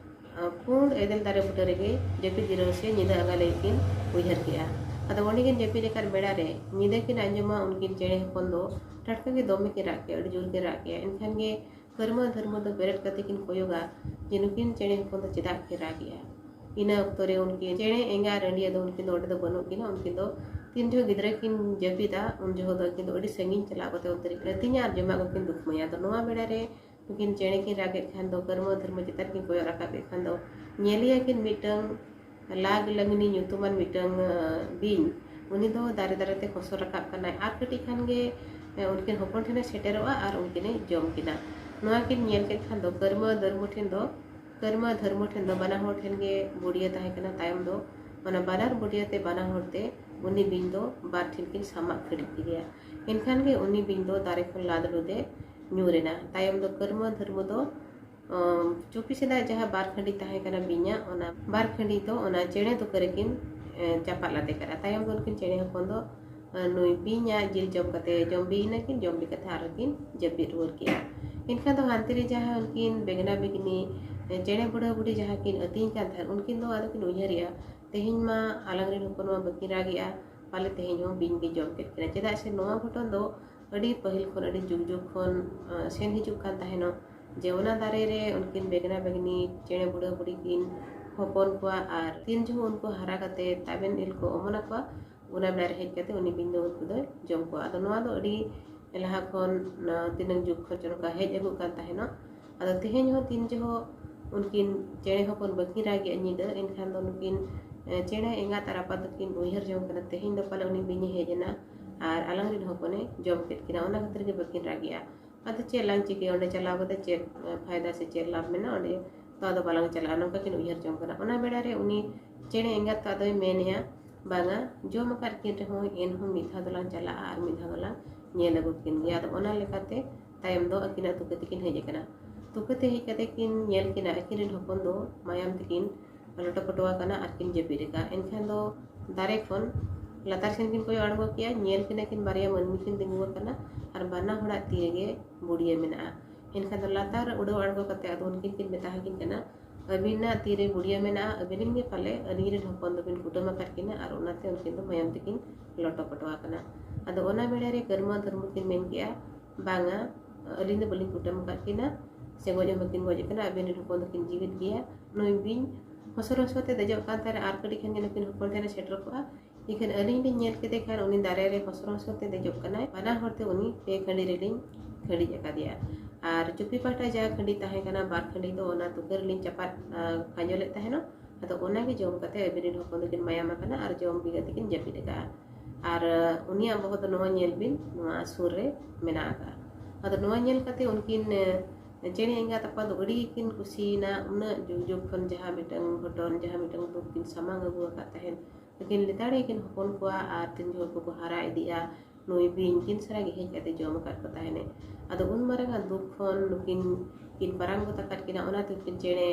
ᱟ, ᱯᱩᱸᱰ ᱮᱫᱮᱞ ᱫᱟᱨᱮ ᱵᱩᱴᱟᱹ ᱨᱮᱜᱮ ᱡᱟᱹᱯᱤᱫ ᱡᱤᱨᱟᱹᱣ ᱥᱮ ᱧᱤᱫᱟᱹ ᱟᱸᱜᱟ ᱞᱟᱹᱜᱤᱫ ᱠᱤᱱ ᱩᱭᱦᱟᱹᱨ ᱠᱮᱜᱼᱟ᱾ ᱟᱫᱚ ᱚᱸᱰᱮ ᱠᱤᱱ ᱡᱟᱹᱯᱤᱫ ᱟᱠᱟᱫ ᱵᱮᱲᱟ ᱨᱮ ᱧᱤᱫᱟᱹ ᱠᱤᱱ ᱟᱸᱡᱚᱢᱟ ᱩᱱᱠᱤᱱ ᱪᱮᱬᱮ ᱦᱚᱯᱚᱱ ᱫᱚ ᱴᱟᱴᱠᱟ ᱜᱮ ᱫᱚᱢᱮ ᱠᱤᱱ ᱨᱟᱜ ᱠᱮᱜᱼᱟ, ᱟᱹᱰᱤ ᱡᱳᱨ ᱠᱤᱱ ᱨᱟᱜ ᱠᱮᱜᱼᱟ᱾ ᱮᱱᱠᱷᱟᱱ ᱜᱮ ᱠᱟᱹᱨᱢᱟᱹ ᱫᱷᱟᱹᱨᱢᱟᱹ ᱫᱚ ᱵᱮᱨᱮᱫ ᱠᱟᱛᱮ ᱠᱤᱱ ᱠᱚᱭᱚᱜᱟ ᱡᱮ ᱱᱩᱠᱤᱱ ᱪᱮᱬᱮ ᱦᱚᱯᱚᱱ ᱫᱚ ᱪᱮᱫᱟᱜ ᱠᱤᱱ ᱨᱟᱜᱮᱜᱼᱟ᱾ ᱤᱱᱟᱹ ᱚᱠᱛᱚ ᱨᱮ ᱩᱱᱠᱤᱱ ᱪᱮᱬᱮ ᱮᱸᱜᱟ ᱨᱟᱺᱰᱤᱭᱟᱹ ᱫᱚ ᱩᱱᱠᱤᱱ ᱫᱚ ᱚᱸᱰᱮ ᱫᱚ ᱵᱟᱹᱱᱩᱜ ᱠᱤᱱᱟ᱾ ᱩᱱᱠᱤᱱ ᱫᱚ ᱛᱤᱱ ᱡᱚᱦᱚᱜ ᱜᱤᱫᱽᱨᱟᱹ ᱠᱤᱱ ᱡᱟᱹᱯᱤᱫᱟ ᱩᱱ ᱡᱚᱦᱚᱜ ᱫᱚ ᱟᱹᱠᱤᱱ ᱫᱚ ᱟᱹᱰᱤ ᱥᱟᱺᱜᱤᱧ ᱪᱟᱞᱟᱣ ᱠᱟᱛᱮ ᱚᱱᱛᱮ ᱨᱮᱠᱤᱱ ᱟᱹᱛᱤᱧᱟ ᱟᱨ ᱡᱚᱢᱟᱜ ᱠᱚᱠᱤᱱ ᱫᱩᱠᱷᱢᱟᱹᱭᱟ᱾ ᱟᱫᱚ ᱱᱚᱣᱟ ᱵᱮᱲᱟ ᱨᱮ ᱱᱩᱠᱤᱱ ᱪᱮᱬᱮ ᱠᱤᱱ ᱨᱟᱜᱮᱫ ᱠᱷᱟᱱ ᱫᱚ ᱠᱟᱹᱨᱢᱟᱹ ᱫᱷᱟᱹᱨᱢᱟᱹ ᱪᱮᱛᱟᱱ ᱠᱤᱱ ᱠᱚᱭᱚᱜ ᱨᱟᱠᱟᱵᱮᱫ ᱠᱷᱟᱱ ᱫᱚ ᱧᱮᱞᱮᱭᱟ ᱠᱤᱱ ᱢᱤᱫᱴᱟᱝ ᱞᱟᱜᱽ ᱞᱟᱝᱱᱤ ᱧᱩᱛᱩᱢᱟᱱ ᱢᱤᱫᱴᱟᱝ, ᱟᱸ, ᱵᱤᱧ᱾ ᱩᱱᱤ ᱫᱚ ᱫᱟᱨᱮ ᱫᱟᱨᱮ ᱛᱮ ᱠᱷᱚᱥᱚᱨ ᱨᱟᱠᱟᱵ ᱠᱟᱱᱟᱭ᱾ ᱟᱨ ᱠᱟᱹᱴᱤᱡ ᱠᱷᱟᱱ ᱜᱮ, ᱮ, ᱩᱱᱠᱤᱱ ᱦᱚᱯᱚᱱ ᱴᱷᱮᱱᱮ ᱥᱮᱴᱮᱨᱚᱜᱼᱟ ᱟᱨ ᱩᱱᱠᱤᱱᱮ ᱡᱚᱢ ᱠᱤᱱᱟ᱾ ᱱᱚᱣᱟ ᱠᱤᱱ ᱧᱮᱞ ᱠᱮᱫ ᱠᱷᱟᱱ ᱫᱚ ᱠᱟᱹᱨᱢᱟᱹ ᱫᱷᱟᱹᱨᱢᱩ ᱴᱷᱮᱱ ᱫᱚ, ᱠᱟᱹᱨᱢᱟᱹ ᱫᱷᱟᱹᱨᱢᱩ ᱴᱷᱮᱱ ᱫᱚ ᱵᱟᱱᱟ ᱦᱚᱲ ᱴᱷᱮᱱ ᱜᱮ ᱵᱩᱰᱤᱭᱟᱹ ᱛᱟᱦᱮᱸ ᱠᱟᱱᱟ᱾ ᱛᱟᱭᱚᱢ ᱫᱚ ᱚᱱᱟ ᱵᱟᱱᱟᱨ ᱵᱩᱰᱤᱭᱟᱹ ᱛᱮ ᱵᱟᱱᱟ ᱦᱚᱲ ᱛᱮ ᱩᱱᱤ ᱵᱤᱧ ᱫᱚ ᱵᱟᱨ ᱴᱷᱮᱱ ᱠᱤᱱ ᱥᱟᱢᱟᱜ ᱠᱷᱟᱹᱲᱤᱡ ᱠᱮᱫᱮᱭᱟ᱾ ᱮᱱᱠᱷᱟᱱ ᱜᱮ ᱩᱱᱤ ᱵᱤᱧ ᱫᱚ ᱫᱟᱨᱮ ᱠᱷᱚᱱ ᱞᱟᱫ ᱞᱩᱫᱮ ᱧᱩᱨ ᱮᱱᱟ᱾ ᱛᱟᱭᱚᱢ ᱫᱚ ᱠᱟᱹᱨᱢᱟᱹ ᱫᱷᱟᱹᱨᱢᱩ ᱫᱚ ᱚᱢ, ᱪᱩᱯᱤ ᱥᱮᱫᱟᱜ ᱡᱟᱦᱟᱸ ᱵᱟᱨ ᱠᱷᱟᱹᱰᱤ ᱛᱟᱦᱮᱸ ᱠᱟᱱᱟ ᱵᱤᱧᱟᱜ, ᱚᱱᱟ ᱵᱟᱨ ᱠᱷᱟᱹᱰᱤ ᱫᱚ ᱚᱱᱟ ᱪᱮᱬᱮ ᱛᱩᱠᱟᱹ ᱨᱮᱠᱤᱱ, ᱮ, ᱪᱟᱯᱟᱫ ᱞᱟᱫᱮ ᱠᱟᱫᱟ᱾ ᱛᱟᱭᱚᱢ ᱫᱚ ᱩᱱᱠᱤᱱ ᱪᱮᱬᱮ ᱦᱚᱯᱚᱱ ᱫᱚ, ᱮ, ᱱᱩᱭ ᱵᱤᱧᱟᱜ ᱡᱤᱞ ᱡᱚᱢ ᱠᱟᱛᱮ ᱡᱚᱢ ᱵᱤ ᱮᱱᱟᱠᱤᱱ, ᱡᱚᱢ ᱵᱤ ᱠᱟᱛᱮ ᱟᱨᱦᱚᱸ ᱠᱤᱱ ᱡᱟᱹᱯᱤᱫ ᱨᱩᱣᱟᱹᱲ ᱠᱮᱜᱼᱟ᱾ ᱮᱱᱠᱷᱟᱱ ᱫᱚ ᱦᱟᱱᱛᱮ ᱨᱮ ᱡᱟᱦᱟᱸ ᱩᱱᱠᱤᱱ ᱵᱮᱜᱽᱱᱟ ᱵᱮᱜᱽᱱᱤ, ᱮ, ᱪᱮᱬᱮ ᱵᱩᱰᱷᱟᱹ ᱵᱩᱰᱷᱤ ᱡᱟᱦᱟᱸ ᱠᱤᱱ ᱟᱹᱛᱤᱧ ᱠᱟᱱ ᱛᱟᱦᱮᱸᱫ, ᱩᱱᱠᱤᱱ ᱫᱚ ᱟᱫᱚ ᱠᱤᱱ ᱩᱭᱦᱟᱹᱨᱮᱜᱼᱟ, ᱛᱮᱦᱮᱧ ᱢᱟ ᱟᱞᱟᱝ ᱨᱮᱱ ᱦᱚᱯᱚᱱ ᱢᱟ ᱵᱟᱹᱠᱤᱱ ᱨᱟᱜᱮᱜᱼᱟ, ᱯᱟᱞᱮ ᱛᱮᱦᱮᱧ ᱦᱚᱸ ᱵᱤᱧ ᱜᱮ ᱡᱚᱢ ᱠᱮᱫ ᱠᱤᱱᱟ᱾ ᱪᱮᱫᱟᱜ ᱥᱮ ᱱᱚᱣᱟ ᱜᱷᱚᱴᱚᱱ ᱫᱚ ᱟᱹᱰᱤ ᱯᱟᱹᱦᱤᱞ ᱠᱷᱚᱱ, ᱟᱹᱰᱤ ᱡᱩᱜᱽ ᱡᱩᱜᱽ ᱠᱷᱚᱱ, ᱟᱸ, ᱥᱮᱱ ᱦᱤᱡᱩᱜ ᱠᱟᱱ ᱛᱟᱦᱮᱱᱚᱜ, ᱡᱮ ᱚᱱᱟ ᱫᱟᱨᱮ ᱨᱮ ᱩᱱᱠᱤᱱ ᱵᱮᱜᱽᱱᱟ ᱵᱮᱜᱽᱱᱤ ᱪᱮᱬᱮ ᱵᱩᱰᱷᱟᱹ ᱵᱩᱰᱷᱤ ᱠᱤᱱ ᱦᱚᱯᱚᱱ ᱠᱚᱣᱟ, ᱟᱨ ᱛᱤᱱ ᱡᱚᱦᱚᱜ ᱩᱱᱠᱩ ᱦᱟᱨᱟ ᱠᱟᱛᱮ ᱛᱟᱵᱮᱱ ᱤᱞ ᱠᱚ ᱚᱢᱚᱱ ᱟᱠᱚᱣᱟ, ᱚᱱᱟ ᱵᱮᱲᱟ ᱨᱮ ᱦᱮᱡ ᱠᱟᱛᱮ ᱩᱱᱤ ᱵᱤᱧ ᱫᱚ ᱩᱱᱠᱩ ᱫᱚᱭ ᱡᱚᱢ ᱠᱚᱣᱟ᱾ ᱟᱫᱚ ᱱᱚᱣᱟ ᱫᱚ ᱟᱹᱰᱤ ᱞᱟᱦᱟ ᱠᱷᱚᱱ, ᱛᱤᱱᱟᱹᱝ ᱡᱩᱜᱽ ᱠᱷᱚᱱ ᱪᱚ ᱱᱚᱝᱠᱟ ᱦᱮᱡ ᱟᱹᱜᱩᱜ ᱠᱟᱱ ᱛᱟᱦᱮᱱᱚᱜ᱾ ᱟᱫᱚ ᱛᱮᱦᱮᱧ ᱦᱚᱸ ᱛᱤᱱ ᱡᱚᱦᱚᱜ ᱩᱱᱠᱤᱱ ᱪᱮᱬᱮ ᱦᱚᱯᱚᱱ ᱵᱟᱹᱠᱤᱱ ᱨᱟᱜᱮᱜᱼᱟ ᱧᱤᱫᱟᱹ, ᱮᱱᱠᱷᱟᱱ ᱫᱚ ᱱᱩᱠᱤᱱ ᱪᱮᱬᱮ ᱮᱸᱜᱟᱛ ᱟᱨ ᱟᱯᱟᱛ ᱫᱚᱠᱤᱱ ᱩᱭᱦᱟᱹᱨ ᱡᱚᱝ ᱠᱟᱱᱟ, ᱛᱮᱦᱮᱧ ᱫᱚ ᱯᱟᱞᱮ ᱩᱱᱤ ᱵᱤᱧᱮ ᱦᱮᱡ ᱮᱱᱟ ᱟᱨ ᱟᱞᱟᱝ ᱨᱮᱱ ᱦᱚᱯᱚᱱᱮ ᱡᱚᱢ ᱠᱮᱫ ᱠᱤᱱᱟ, ᱚᱱᱟ ᱠᱷᱟᱹᱛᱤᱨ ᱜᱮ ᱵᱟᱹᱠᱤᱱ ᱨᱟᱜᱮᱜᱼᱟ᱾ ᱟᱫᱚ ᱪᱮᱫ ᱞᱟᱝ ᱪᱤᱠᱟᱹᱭᱟ, ᱚᱸᱰᱮ ᱪᱟᱞᱟᱣ ᱠᱟᱛᱮ ᱪᱮᱫ ᱯᱷᱟᱭᱫᱟ ᱥᱮ ᱪᱮᱫ ᱞᱟᱵᱷ ᱢᱮᱱᱟᱜᱼᱟ, ᱚᱸᱰᱮ ᱛᱚ ᱟᱫᱚ ᱵᱟᱞᱟᱝ ᱪᱟᱞᱟᱜᱼᱟ, ᱱᱚᱝᱠᱟ ᱠᱤᱱ ᱩᱭᱦᱟᱹᱨ ᱡᱚᱝ ᱠᱟᱱᱟ᱾ ᱚᱱᱟ ᱵᱮᱲᱟ ᱨᱮ ᱩᱱᱤ ᱪᱮᱬᱮ ᱮᱸᱜᱟᱛ ᱫᱚ ᱟᱫᱚᱭ ᱢᱮᱱᱮᱜᱼᱟ, ᱵᱟᱝᱟ, ᱡᱚᱢ ᱟᱠᱟᱫ ᱠᱤᱱ ᱨᱮᱦᱚᱸ ᱮᱱᱦᱚᱸ ᱢᱤᱫ ᱫᱷᱟᱣ ᱫᱚᱞᱟᱝ ᱪᱟᱞᱟᱜᱼᱟ ᱟᱨ ᱢᱤᱫ ᱫᱷᱟᱣ ᱫᱚᱞᱟᱝ ᱧᱮᱞ ᱟᱹᱜᱩ ᱠᱤᱱ ᱜᱮᱭᱟ᱾ ᱟᱫᱚ ᱚᱱᱟ ᱞᱮᱠᱟᱛᱮ ᱛᱟᱭᱚᱢ ᱫᱚ ᱟᱹᱠᱤᱱᱟᱜ ᱛᱩᱠᱟᱹ ᱛᱮᱠᱤᱱ ᱦᱮᱡ ᱟᱠᱟᱱᱟ᱾ ᱛᱩᱠᱟᱹ ᱛᱮ ᱦᱮᱡ ᱠᱟᱛᱮ ᱠᱤᱱ ᱧᱮᱞ ᱠᱤᱱᱟ ᱟᱹᱠᱤᱱ ᱨᱮᱱ ᱦᱚᱯᱚᱱ ᱫᱚ ᱢᱟᱭᱟᱢ ᱛᱮᱠᱤᱱ ᱞᱚᱴᱚ ᱯᱚᱴᱚ ᱟᱠᱟᱱᱟ ᱟᱨ ᱠᱤᱱ ᱡᱟᱹᱯᱤᱫ ᱟᱠᱟᱫᱼᱟ᱾ ᱮᱱᱠᱷᱟᱱ ᱫᱚ ᱫᱟᱨᱮ ᱠᱷᱚᱱ ᱞᱟᱛᱟᱨ ᱥᱮᱱ ᱠᱤᱱ ᱠᱚᱭᱚᱜ ᱟᱬᱜᱚ ᱠᱮᱜᱼᱟ, ᱧᱮᱞ ᱠᱤᱱᱟ ᱠᱤᱱ ᱵᱟᱨᱭᱟ ᱢᱟᱹᱱᱢᱤ ᱠᱤᱱ ᱛᱤᱸᱜᱩ ᱟᱠᱟᱱᱟ ᱟᱨ ᱵᱟᱱᱟ ᱦᱚᱲᱟᱜ ᱛᱤ ᱨᱮᱜᱮ ᱵᱩᱲᱤᱭᱟᱹ ᱢᱮᱱᱟᱜᱼᱟ᱾ ᱮᱱᱠᱷᱟᱱ ᱫᱚ ᱞᱟᱛᱟᱨ ᱩᱰᱟᱹᱣ ᱟᱬᱜᱚ ᱠᱟᱛᱮ ᱟᱫᱚ ᱩᱱᱠᱤᱱ ᱠᱤᱱ ᱢᱮᱛᱟ ᱟᱹᱠᱤᱱ ᱠᱟᱱᱟ, ᱟᱹᱵᱤᱱᱟᱜ ᱛᱤᱨᱮ ᱵᱩᱲᱤᱭᱟᱹ ᱢᱮᱱᱟᱜᱼᱟ, ᱟᱹᱵᱤᱱ ᱨᱮᱱ ᱜᱮ ᱯᱟᱞᱮ ᱟᱹᱞᱤᱧ ᱨᱮᱱ ᱦᱚᱯᱚᱱ ᱫᱚᱵᱤᱱ ᱠᱩᱴᱟᱹᱢ ᱟᱠᱟᱫ ᱠᱤᱱᱟ ᱟᱨ ᱚᱱᱟᱛᱮ ᱩᱱᱠᱤᱱ ᱫᱚ ᱢᱟᱭᱟᱢ ᱛᱮᱠᱤᱱ ᱞᱚᱴᱚ ᱯᱚᱴᱚ ᱟᱠᱟᱱᱟ᱾ ᱟᱫᱚ ᱚᱱᱟ ᱵᱮᱲᱟ ᱨᱮ ᱠᱟᱹᱨᱢᱟᱹ ᱫᱷᱟᱹᱨᱢᱩ ᱠᱤᱱ ᱢᱮᱱ ᱠᱮᱜᱼᱟ, ᱵᱟᱝᱟ, ᱟᱹᱞᱤᱧ ᱫᱚ ᱵᱟᱹᱞᱤᱧ ᱠᱩᱴᱟᱹᱢ ᱟᱠᱟᱫ ᱠᱤᱱᱟ, ᱥᱮ ᱜᱚᱡ ᱦᱚᱸ ᱵᱟᱹᱠᱤᱱ ᱜᱚᱡ ᱟᱠᱟᱱᱟ, ᱟᱹᱵᱤᱱ ᱨᱮᱱ ᱦᱚᱯᱚᱱ ᱫᱚᱠᱤᱱ ᱡᱤᱣᱤᱫ ᱜᱮᱭᱟ᱾ ᱱᱩᱭ ᱵᱤᱧ ᱦᱚᱥᱚᱨ ᱦᱚᱥᱚᱨ ᱛᱮ ᱫᱮᱡᱚᱜ ᱠᱟᱱ ᱛᱟᱦᱮᱱᱟ, ᱟᱨ ᱠᱟᱹᱴᱤᱡ ᱠᱷᱟᱱ ᱜᱮ ᱱᱩᱠᱤᱱ ᱦᱚᱯᱚᱱ ᱴᱷᱮᱱᱮ ᱥᱮᱴᱮᱨ ᱠᱚᱜᱼᱟ᱾ ᱤᱠᱷᱟᱹᱱ ᱟᱹᱞᱤᱧ ᱞᱤᱧ ᱧᱮᱞ ᱠᱮᱫᱮ ᱠᱷᱟᱱ ᱩᱱᱤ ᱫᱟᱨᱮ ᱨᱮ ᱦᱚᱥᱚᱨ ᱦᱚᱥᱚᱨ ᱛᱮ ᱫᱮᱡᱚᱜ ᱠᱟᱱᱟᱭ, ᱵᱟᱱᱟ ᱦᱚᱲ ᱛᱮ ᱩᱱᱤ ᱯᱮ ᱠᱷᱟᱹᱰᱤ ᱨᱮᱞᱤᱧ ᱠᱷᱟᱹᱰᱤᱡ ᱟᱠᱟᱫᱮᱭᱟ᱾ ᱟᱨ ᱪᱩᱯᱤ ᱯᱟᱦᱴᱟ ᱡᱟᱦᱟᱸ ᱠᱷᱟᱹᱰᱤ ᱛᱟᱦᱮᱸ ᱠᱟᱱᱟ, ᱵᱟᱨ ᱠᱷᱟᱹᱰᱤ ᱫᱚ ᱚᱱᱟ ᱛᱩᱠᱟᱹ ᱨᱮᱞᱤᱧ ᱪᱟᱯᱟᱫ, ᱟ, ᱠᱷᱟᱸᱡᱚ ᱞᱮᱫ ᱛᱟᱦᱮᱱᱚᱜ᱾ ᱟᱫᱚ ᱚᱱᱟᱜᱮ ᱡᱚᱢ ᱠᱟᱛᱮ ᱟᱹᱵᱤᱱ ᱨᱮᱱ ᱦᱚᱯᱚᱱ ᱫᱚᱠᱤᱱ ᱢᱟᱭᱟᱢ ᱟᱠᱟᱱᱟ ᱟᱨ ᱡᱚᱢ ᱵᱤᱜᱟᱹ ᱛᱮᱠᱤᱱ ᱡᱟᱹᱯᱤᱫ ᱟᱠᱟᱫᱼᱟ᱾ ᱟᱨ, ᱟ, ᱩᱱᱤᱭᱟᱜ ᱵᱚᱦᱚᱜ ᱫᱚ ᱱᱚᱣᱟ ᱧᱮᱞ ᱵᱤᱱ, ᱱᱚᱣᱟ ᱥᱩᱨ ᱨᱮ ᱢᱮᱱᱟᱜ ᱟᱠᱟᱫᱼᱟ᱾ ᱟᱫᱚ ᱱᱚᱣᱟ ᱧᱮᱞ ᱠᱟᱛᱮ ᱩᱱᱠᱤᱱ, ᱮ, ᱪᱮᱬᱮ ᱮᱸᱜᱟᱛ ᱟᱯᱟᱛ ᱫᱚ ᱟᱹᱰᱤ ᱜᱮᱠᱤᱱ ᱠᱩᱥᱤᱭᱮᱱᱟ᱾ ᱩᱱᱟᱹᱜ ᱡᱩᱜᱽ ᱡᱩᱜᱽ ᱠᱷᱚᱱ ᱡᱟᱦᱟᱸ ᱢᱤᱫᱴᱟᱝ ᱜᱷᱚᱴᱚᱱ, ᱡᱟᱦᱟᱸ ᱢᱤᱫᱴᱟᱝ ᱫᱩᱠ ᱠᱤᱱ ᱥᱟᱢᱟᱝ ᱟᱹᱜᱩ ᱟᱠᱟᱫ ᱛᱟᱦᱮᱸᱫ, ᱟᱹᱠᱤᱱ ᱞᱮᱛᱟᱲ ᱜᱮᱠᱤᱱ ᱦᱚᱯᱚᱱ ᱠᱚᱣᱟ ᱟᱨ ᱛᱤᱱ ᱡᱚᱦᱚᱜ ᱠᱚᱠᱚ ᱦᱟᱨᱟ ᱤᱫᱤᱜᱼᱟ, ᱱᱩᱭ ᱵᱤᱧ ᱛᱤᱱ ᱥᱟᱨᱟ ᱜᱮ ᱦᱮᱡ ᱠᱟᱛᱮ ᱡᱚᱢ ᱟᱠᱟᱫ ᱠᱚ ᱛᱟᱦᱮᱱᱮ᱾ ᱟᱫᱚ ᱩᱱ ᱢᱟᱨᱟᱝ ᱟᱜ ᱫᱩᱠ ᱠᱷᱚᱱ ᱱᱩᱠᱤᱱ ᱠᱤᱱ ᱯᱟᱨᱟᱝ ᱜᱚᱫ ᱟᱠᱟᱫ ᱠᱤᱱᱟ, ᱚᱱᱟᱛᱮ ᱩᱱᱠᱤᱱ ᱪᱮᱬᱮ,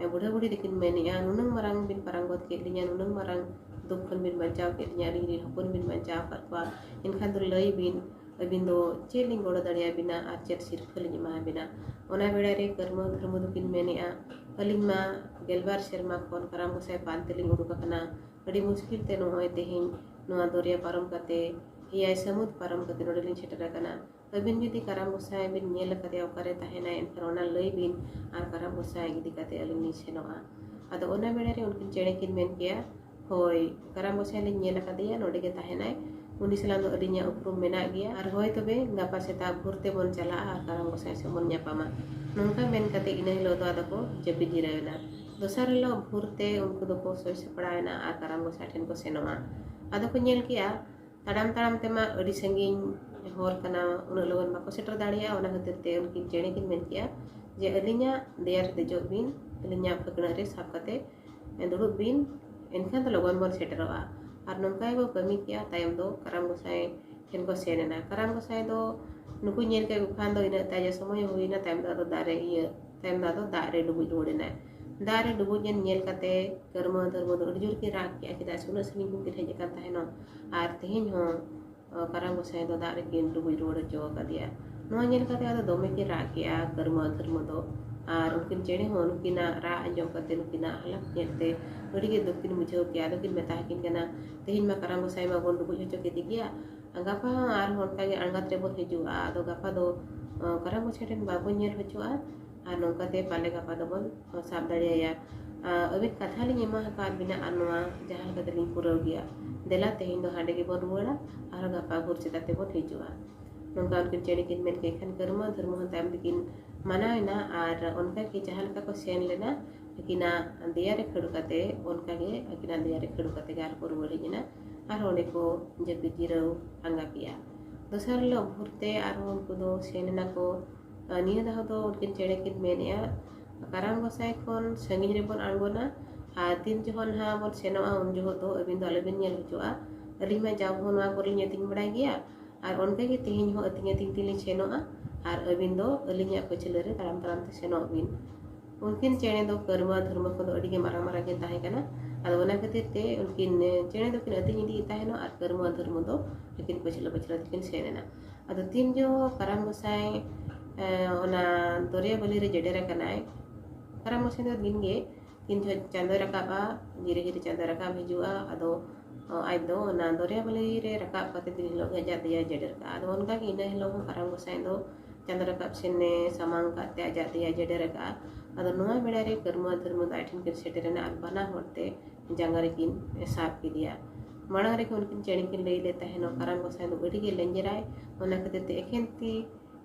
ᱮ, ᱵᱩᱰᱷᱟᱹ ᱵᱩᱲᱦᱤ ᱫᱚᱠᱤᱱ ᱢᱮᱱᱮᱜᱼᱟ, ᱱᱩᱱᱟᱹᱝ ᱢᱟᱨᱟᱝ ᱵᱤᱱ ᱯᱟᱨᱟᱝ ᱜᱚᱫ ᱠᱮᱫ ᱞᱤᱧᱟ, ᱱᱩᱱᱟᱹᱝ ᱢᱟᱨᱟᱝ ᱫᱩᱠ ᱠᱷᱚᱱ ᱵᱤᱱ ᱵᱟᱧᱪᱟᱣ ᱠᱮᱫ ᱞᱤᱧᱟ, ᱟᱹᱞᱤᱧ ᱨᱮᱱ ᱦᱚᱯᱚᱱ ᱵᱤᱱ ᱵᱟᱧᱪᱟᱣ ᱟᱠᱟᱫ ᱠᱚᱣᱟ, ᱮᱱᱠᱷᱟᱱ ᱫᱚ ᱞᱟᱹᱭ ᱵᱤᱱ, ᱟᱹᱵᱤᱱ ᱫᱚ ᱪᱮᱫ ᱞᱤᱧ ᱜᱚᱲᱚ ᱫᱟᱲᱮᱭᱟᱵᱤᱱᱟ ᱟᱨ ᱪᱮᱫ ᱥᱤᱨᱯᱷᱟᱹ ᱞᱤᱧ ᱮᱢᱟ ᱵᱤᱱᱟ? ᱚᱱᱟ ᱵᱮᱲᱟ ᱨᱮ ᱠᱟᱹᱨᱢᱟᱹ ᱫᱷᱟᱹᱨᱢᱩ ᱫᱚᱠᱤᱱ ᱢᱮᱱᱮᱜᱼᱟ, ᱟᱹᱞᱤᱧ ᱢᱟ ᱜᱮᱞᱵᱟᱨ ᱥᱮᱨᱢᱟ ᱠᱷᱚᱱ ᱠᱟᱨᱟᱢ ᱜᱚᱸᱥᱟᱭ ᱯᱟᱱ ᱛᱮᱞᱤᱧ ᱩᱰᱩᱠ ᱟᱠᱟᱱᱟ, ᱟᱹᱰᱤ ᱢᱩᱥᱠᱤᱞ ᱛᱮ ᱱᱚᱜᱼᱚᱭ ᱛᱮᱦᱮᱧ ᱱᱚᱣᱟ ᱫᱚᱨᱭᱟ ᱯᱟᱨᱚᱢ ᱠᱟᱛᱮ, ᱮᱭᱟᱭ ᱥᱟᱹᱢᱩᱫ ᱯᱟᱨᱚᱢ ᱠᱟᱛᱮ ᱱᱚᱰᱮ ᱞᱤᱧ ᱥᱮᱴᱮᱨ ᱟᱠᱟᱱᱟ᱾ ᱟᱹᱵᱤᱱ ᱡᱩᱫᱤ ᱠᱟᱨᱟᱢ ᱜᱚᱸᱥᱟᱭ ᱵᱤᱱ ᱧᱮᱞ ᱟᱠᱟᱫᱮᱭᱟ, ᱚᱠᱟᱨᱮ ᱛᱟᱦᱮᱱᱟᱭ, ᱮᱱᱠᱷᱟᱱ ᱚᱱᱟ ᱞᱟᱹᱭ ᱵᱤᱱ, ᱟᱨ ᱠᱟᱨᱟᱢ ᱜᱚᱸᱥᱟᱭ ᱤᱫᱤ ᱠᱟᱛᱮ ᱟᱹᱞᱤᱧ ᱞᱤᱧ ᱥᱮᱱᱚᱜᱼᱟ᱾ ᱟᱫᱚ ᱚᱱᱟ ᱵᱮᱲᱟ ᱨᱮ ᱩᱱᱠᱤᱱ ᱪᱮᱬᱮ ᱠᱤᱱ ᱢᱮᱱ ᱠᱮᱜᱼᱟ, "ᱦᱳᱭ, ᱠᱟᱨᱟᱢ ᱜᱚᱸᱥᱟᱭ ᱞᱤᱧ ᱧᱮᱞ ᱟᱠᱟᱫᱮᱭᱟ, ᱱᱚᱰᱮ ᱜᱮ ᱛᱟᱦᱮᱱᱟᱭ, ᱩᱱᱤ ᱥᱟᱞᱟᱜ ᱫᱚ ᱟᱹᱞᱤᱧᱟᱜ ᱩᱯᱨᱩᱢ ᱢᱮᱱᱟᱜ ᱜᱮᱭᱟ, ᱟᱨ ᱦᱳᱭ ᱛᱚᱵᱮ ᱜᱟᱯᱟ ᱥᱮᱛᱟᱜ ᱵᱷᱳᱨ ᱛᱮᱵᱚᱱ ᱪᱟᱞᱟᱜᱼᱟ ᱟᱨ ᱠᱟᱨᱟᱢ ᱜᱚᱸᱥᱟᱭ ᱥᱮᱫ ᱵᱚᱱ ᱧᱟᱯᱟᱢᱟ᱾" ᱱᱚᱝᱠᱟ ᱢᱮᱱ ᱠᱟᱛᱮ ᱤᱱᱟᱹ ᱦᱤᱞᱳᱜ ᱫᱚ ᱟᱫᱚ ᱠᱚ ᱡᱟᱹᱯᱤᱫ ᱡᱤᱨᱟᱹᱣ ᱮᱱᱟ᱾ ᱫᱚᱥᱟᱨ ᱦᱤᱞᱳᱜ ᱵᱷᱳᱨ ᱛᱮ ᱩᱱᱠᱩ ᱫᱚᱠᱚ ᱥᱚᱭ ᱥᱟᱯᱲᱟᱣ ᱮᱱᱟ ᱟᱨ ᱠᱟᱨᱟᱢ ᱜᱚᱸᱥᱟᱭ ᱴᱷᱮᱱ ᱠᱚ ᱥᱮᱱᱚᱜᱼᱟ᱾ ᱟᱫᱚ ᱠᱚ ᱧᱮᱞ ᱠᱮᱜᱼᱟ, ᱛᱟᱲᱟᱢ ᱛᱟᱲᱟᱢ ᱛᱮᱢᱟ ᱟᱹᱰᱤ ᱥᱟᱺᱜᱤᱧ ᱦᱚᱨ ᱠᱟᱱᱟ, ᱩᱱᱟᱹᱜ ᱞᱚᱜᱚᱱ ᱵᱟᱠᱚ ᱥᱮᱴᱮᱨ ᱫᱟᱲᱮᱭᱟᱜᱼᱟ᱾ ᱚᱱᱟ ᱠᱷᱟᱹᱛᱤᱨ ᱛᱮ ᱩᱱᱠᱤᱱ ᱪᱮᱬᱮ ᱠᱤᱱ ᱢᱮᱱ ᱠᱮᱜᱼᱟ ᱡᱮ, "ᱟᱹᱞᱤᱧᱟᱜ ᱫᱮᱭᱟ ᱨᱮ ᱫᱮᱡᱚᱜ ᱵᱤᱱ, ᱟᱹᱞᱤᱧᱟᱜ ᱯᱷᱟᱹᱠᱬᱟᱹᱜ ᱨᱮ ᱥᱟᱵ ᱠᱟᱛᱮ ᱫᱩᱲᱩᱵ ᱵᱤᱱ, ᱮᱱᱠᱷᱟᱱ ᱫᱚ ᱞᱚᱜᱚᱱ ᱵᱚᱱ ᱥᱮᱴᱮᱨᱚᱜᱼᱟ᱾" ᱟᱨ ᱱᱚᱝᱠᱟ ᱜᱮᱠᱚ ᱠᱟᱹᱢᱤ ᱠᱮᱜᱼᱟ᱾ ᱛᱟᱭᱚᱢ ᱫᱚ ᱠᱟᱨᱟᱢ ᱜᱚᱸᱥᱟᱭ ᱴᱷᱮᱱ ᱠᱚ ᱥᱮᱱ ᱮᱱᱟ᱾ ᱠᱟᱨᱟᱢ ᱜᱚᱸᱥᱟᱭ ᱫᱚ ᱱᱩᱠᱩ ᱧᱮᱞ ᱠᱮᱫ ᱠᱚ ᱠᱷᱟᱱ ᱫᱚ ᱤᱱᱟᱹᱜ ᱛᱟᱡᱟ ᱥᱚᱢᱚᱭ ᱦᱩᱭᱱᱟ, ᱛᱟᱭᱚᱢ ᱫᱚ ᱟᱫᱚ ᱫᱟᱨᱮ ᱤᱭᱟᱹ ᱛᱟᱭᱚᱢ ᱫᱚ ᱟᱫᱚ ᱫᱟᱜ ᱨᱮ ᱰᱩᱵᱩᱡ ᱨᱩᱣᱟᱹᱲ ᱮᱱᱟᱭ᱾ ᱫᱟᱜ ᱨᱮ ᱰᱩᱵᱩᱡ ᱮᱱ ᱧᱮᱞ ᱠᱟᱛᱮ ᱠᱟᱹᱨᱢᱟᱹ ᱫᱷᱟᱹᱨᱢᱟᱹ ᱫᱚ ᱟᱹᱰᱤ ᱡᱳᱨ ᱠᱤᱱ ᱨᱟᱜ ᱠᱮᱜᱼᱟ, ᱪᱮᱫᱟᱜ ᱥᱮ ᱩᱱᱟᱹᱜ ᱥᱟᱺᱜᱤᱧ ᱠᱷᱚᱱ ᱠᱤᱱ ᱦᱮᱡ ᱟᱠᱟᱱ ᱛᱟᱦᱮᱱᱚᱜ, ᱟᱨ ᱛᱮᱦᱮᱧ ᱦᱚᱸ ᱠᱟᱨᱟᱢ ᱜᱚᱸᱥᱟᱭ ᱫᱚ ᱫᱟᱜ ᱨᱮᱠᱤᱱ ᱰᱩᱵᱩᱡ ᱨᱩᱣᱟᱹᱲ ᱦᱚᱪᱚ ᱟᱠᱟᱫᱮᱭᱟ᱾ ᱱᱚᱣᱟ ᱧᱮᱞ ᱠᱟᱛᱮ ᱟᱫᱚ ᱫᱚᱢᱮ ᱠᱤᱱ ᱨᱟᱜ ᱠᱮᱜᱼᱟ ᱠᱟᱹᱨᱢᱟᱹ ᱫᱷᱟᱹᱨᱢᱟᱹ ᱫᱚ᱾ ᱟᱨ ᱩᱱᱠᱤᱱ ᱪᱮᱬᱮ ᱦᱚᱸ ᱱᱩᱠᱤᱱᱟᱜ ᱨᱟᱜ ᱟᱸᱡᱚᱢ ᱠᱟᱛᱮ ᱱᱩᱠᱤᱱᱟᱜ ᱦᱟᱞᱚᱛ ᱧᱮᱞ ᱛᱮ ᱟᱹᱰᱤ ᱜᱮ ᱫᱩᱠ ᱠᱤᱱ ᱵᱩᱡᱷᱟᱹᱣ ᱠᱮᱜᱼᱟ᱾ ᱟᱫᱚ ᱠᱤᱱ ᱢᱮᱛᱟ ᱟᱹᱠᱤᱱ ᱠᱟᱱᱟ, "ᱛᱮᱦᱮᱧ ᱢᱟ ᱠᱟᱨᱟᱢ ᱜᱚᱸᱥᱟᱭ ᱢᱟᱵᱚᱱ ᱰᱩᱵᱩᱡ ᱦᱚᱪᱚ ᱠᱮᱫᱮ ᱜᱮᱭᱟ, ᱜᱟᱯᱟ ᱦᱚᱸ ᱟᱨᱦᱚᱸ ᱚᱱᱠᱟ ᱜᱮ ᱟᱬᱜᱟᱛ ᱨᱮᱵᱚᱱ ᱦᱤᱡᱩᱜᱼᱟ᱾ ᱟᱫᱚ ᱜᱟᱯᱟ ᱫᱚ ᱠᱟᱨᱟᱢ ᱜᱚᱸᱥᱟᱭ ᱴᱷᱮᱱ ᱵᱟᱵᱚᱱ ᱧᱮᱞ ᱦᱚᱪᱚᱜᱼᱟ, ᱟᱨ ᱱᱚᱝᱠᱟ ᱛᱮ ᱯᱟᱞᱮ ᱜᱟᱯᱟ ᱫᱚᱵᱚᱱ ᱥᱟᱵ ᱫᱟᱲᱮᱭᱟᱭᱟ᱾ ᱟᱹᱵᱤᱱ ᱠᱟᱛᱷᱟ ᱞᱤᱧ ᱮᱢᱟ ᱟᱠᱟᱫ ᱵᱤᱱᱟ ᱟᱨ ᱱᱚᱣᱟ ᱡᱟᱦᱟᱸ ᱞᱮᱠᱟ ᱛᱮᱞᱤᱧ ᱯᱩᱨᱟᱹᱣ ᱜᱮᱭᱟ᱾ ᱫᱮᱞᱟ ᱛᱮᱦᱮᱧ ᱫᱚ ᱦᱟᱸᱰᱮ ᱜᱮᱵᱚᱱ ᱨᱩᱣᱟᱹᱲᱟ, ᱟᱨᱦᱚᱸ ᱜᱟᱯᱟ ᱵᱷᱳᱨ ᱥᱮᱛᱟᱜ ᱛᱮᱵᱚᱱ ᱦᱤᱡᱩᱜᱼᱟ᱾" ᱱᱚᱝᱠᱟ ᱩᱱᱠᱤᱱ ᱪᱮᱬᱮ ᱠᱤᱱ ᱢᱮᱱ ᱠᱮᱫ ᱠᱷᱟᱱ ᱠᱟᱹᱨᱢᱟᱹ ᱫᱷᱟᱹᱨᱢᱟᱹ ᱦᱚᱸ ᱛᱟᱭᱚᱢ ᱛᱮᱠᱤᱱ ᱢᱟᱱᱟᱣ ᱮᱱᱟ᱾ ᱟᱨ ᱚᱱᱠᱟ ᱜᱮ ᱡᱟᱦᱟᱸ ᱞᱮᱠᱟ ᱠᱚ ᱥᱮᱱ ᱞᱮᱱᱟ, ᱟᱹᱠᱤᱱᱟᱜ ᱫᱮᱭᱟ ᱨᱮ ᱠᱷᱟᱹᱲ ᱠᱟᱛᱮ, ᱚᱱᱠᱟ ᱜᱮ ᱟᱹᱠᱤᱱᱟᱜ ᱫᱮᱭᱟ ᱨᱮ ᱠᱷᱟᱹᱲ ᱠᱟᱛᱮ ᱜᱮ ᱟᱨᱦᱚᱸ ᱠᱚ ᱨᱩᱣᱟᱹᱲ ᱦᱮᱡ ᱮᱱᱟ᱾ ᱟᱨ ᱚᱸᱰᱮ ᱠᱚ ᱡᱟᱹᱯᱤᱫ ᱡᱤᱨᱟᱹᱣ ᱟᱸᱜᱟ ᱠᱮᱜᱼᱟ᱾ ᱫᱚᱥᱟᱨ ᱦᱤᱞᱳᱜ ᱵᱷᱳᱨ ᱛᱮ ᱟᱨᱦᱚᱸ ᱩᱱᱠᱩ ᱫᱚ ᱥᱮᱱ ᱮᱱᱟ ᱠᱚ᱾ ᱱᱤᱭᱟᱹ ᱫᱷᱟᱣ ᱫᱚ ᱩᱱᱠᱤᱱ ᱪᱮᱬᱮ ᱠᱤᱱ ᱢᱮᱱᱮᱜᱼᱟ, "ᱠᱟᱨᱟᱢ ᱜᱚᱸᱥᱟᱭ ᱠᱷᱚᱱ ᱥᱟᱺᱜᱤᱧ ᱨᱮᱵᱚᱱ ᱟᱬᱜᱚᱱᱟ, ᱟᱨ ᱛᱤᱱ ᱡᱚᱠᱷᱚᱱ ᱱᱟᱦᱟᱜ ᱵᱚᱱ ᱥᱮᱱᱚᱜᱼᱟ, ᱩᱱ ᱡᱚᱦᱚᱜ ᱫᱚ ᱟᱹᱵᱤᱱ ᱫᱚ ᱟᱞᱚᱵᱤᱱ ᱧᱮᱞ ᱦᱚᱪᱚᱜᱼᱟ᱾ ᱟᱹᱞᱤᱧ ᱢᱟ ᱡᱟᱣ ᱦᱚᱸ ᱱᱚᱣᱟ ᱠᱚᱨᱮ ᱞᱤᱧ ᱟᱹᱛᱤᱧ ᱵᱟᱲᱟᱭ ᱜᱮᱭᱟ, ᱟᱨ ᱚᱱᱠᱟ ᱜᱮ ᱛᱮᱦᱮᱧ ᱦᱚᱸ ᱟᱹᱛᱤᱧ ᱟᱹᱛᱤᱧ ᱛᱮᱞᱤᱧ ᱥᱮᱱᱚᱜᱼᱟ, ᱟᱨ ᱟᱹᱵᱤᱱ ᱫᱚ ᱟᱹᱞᱤᱧᱟᱜ ᱯᱟᱹᱪᱷᱞᱟᱹ ᱨᱮ ᱛᱟᱲᱟᱢ ᱛᱟᱲᱟᱢ ᱛᱮ ᱥᱮᱱᱚᱜ ᱵᱤᱱ᱾" ᱩᱱᱠᱤᱱ ᱪᱮᱬᱮ ᱫᱚ ᱠᱟᱹᱨᱢᱟᱹ ᱫᱷᱟᱹᱨᱢᱟᱹ ᱠᱷᱚᱱ ᱫᱚ ᱟᱹᱰᱤ ᱜᱮ ᱢᱟᱨᱟᱝ ᱢᱟᱨᱟᱝ ᱠᱤᱱ ᱛᱟᱦᱮᱸ ᱠᱟᱱᱟ᱾ ᱟᱫᱚ ᱚᱱᱟ ᱠᱷᱟᱹᱛᱤᱨ ᱛᱮ ᱩᱱᱠᱤᱱ ᱪᱮᱬᱮ ᱫᱚᱠᱤᱱ ᱟᱹᱛᱤᱧ ᱤᱫᱤᱭᱮᱫ ᱛᱟᱦᱮᱱᱚᱜ ᱟᱨ ᱠᱟᱹᱨᱢᱟᱹ ᱫᱷᱟᱹᱨᱢᱟᱹ ᱫᱚ ᱟᱹᱠᱤᱱ ᱯᱟᱹᱪᱷᱞᱟᱹ ᱯᱟᱹᱪᱷᱞᱟᱹ ᱛᱮᱠᱤᱱ ᱥᱮᱱ ᱮᱱᱟ᱾ ᱟᱫᱚ ᱛᱤᱱ ᱡᱚᱦᱚᱜ ᱠᱟᱨᱟᱢ ᱜᱚᱸᱥᱟᱭ, ᱮ, ᱚᱱᱟ ᱫᱚᱨᱭᱟ ᱵᱟᱹᱞᱤ ᱨᱮ ᱡᱮᱰᱮᱨ ᱟᱠᱟᱱᱟᱭ, ᱠᱟᱨᱟᱢ ᱜᱚᱸᱥᱟᱭ ᱫᱚ ᱫᱤᱱ ᱜᱮ ᱛᱤᱱ ᱡᱚᱦᱚᱜ ᱪᱟᱸᱫᱚᱭ ᱨᱟᱠᱟᱵᱼᱟ, ᱡᱤᱨᱟᱹ ᱦᱤᱨᱤ ᱪᱟᱸᱫᱚᱭ ᱨᱟᱠᱟᱵ ᱦᱤᱡᱩᱜᱼᱟ, ᱟᱫᱚ ᱟᱡ ᱫᱚ ᱚᱱᱟ ᱫᱚᱨᱭᱟ ᱵᱟᱹᱞᱤ ᱨᱮ ᱨᱟᱠᱟᱵ ᱠᱟᱛᱮ ᱫᱤᱱ ᱦᱤᱞᱳᱜ ᱜᱮ ᱟᱡᱟᱜ ᱫᱮᱭᱟᱭ ᱡᱮᱰᱮᱨ ᱠᱟᱜᱼᱟ᱾ ᱟᱫᱚ ᱚᱱᱠᱟ ᱜᱮ ᱤᱱᱟᱹ ᱦᱤᱞᱳᱜ ᱦᱚᱸ ᱠᱟᱨᱟᱢ ᱜᱚᱸᱥᱟᱭ ᱫᱚ ᱪᱟᱸᱫᱚ ᱨᱟᱠᱟᱵ ᱥᱮᱱᱮ ᱥᱟᱢᱟᱝ ᱠᱟᱜ ᱛᱮ ᱟᱡᱟᱜ ᱫᱮᱭᱟ ᱡᱮᱰᱮᱨ ᱟᱠᱟᱫᱼᱟ᱾ ᱟᱫᱚ ᱱᱚᱣᱟ ᱵᱮᱲᱟ ᱨᱮ ᱠᱟᱹᱨᱢᱩ ᱟᱨ ᱫᱷᱟᱹᱨᱢᱩ ᱫᱚ ᱟᱡ ᱴᱷᱮᱱ ᱠᱤᱱ ᱥᱮᱴᱮᱨᱮᱱᱟ ᱟᱨ ᱵᱟᱱᱟ ᱦᱚᱲ ᱛᱮ ᱡᱟᱸᱜᱟ ᱨᱮᱠᱤᱱ ᱥᱟᱵ ᱠᱮᱫᱮᱭᱟ᱾ ᱢᱟᱲᱟᱝ ᱨᱮᱜᱮ ᱩᱱᱠᱤᱱ ᱪᱮᱬᱮ ᱠᱤᱱ ᱞᱟᱹᱭ ᱞᱮᱫ ᱛᱟᱦᱮᱱᱚᱜ, ᱠᱟᱨᱟᱢ ᱜᱚᱸᱥᱟᱭ ᱫᱚ ᱟᱹᱰᱤ ᱜᱮ ᱞᱮᱸᱡᱮᱨᱟᱭ, ᱚᱱᱟ ᱠᱷᱟᱹᱛᱤᱨ ᱛᱮ ᱮᱠᱷᱮᱱ ᱛᱤ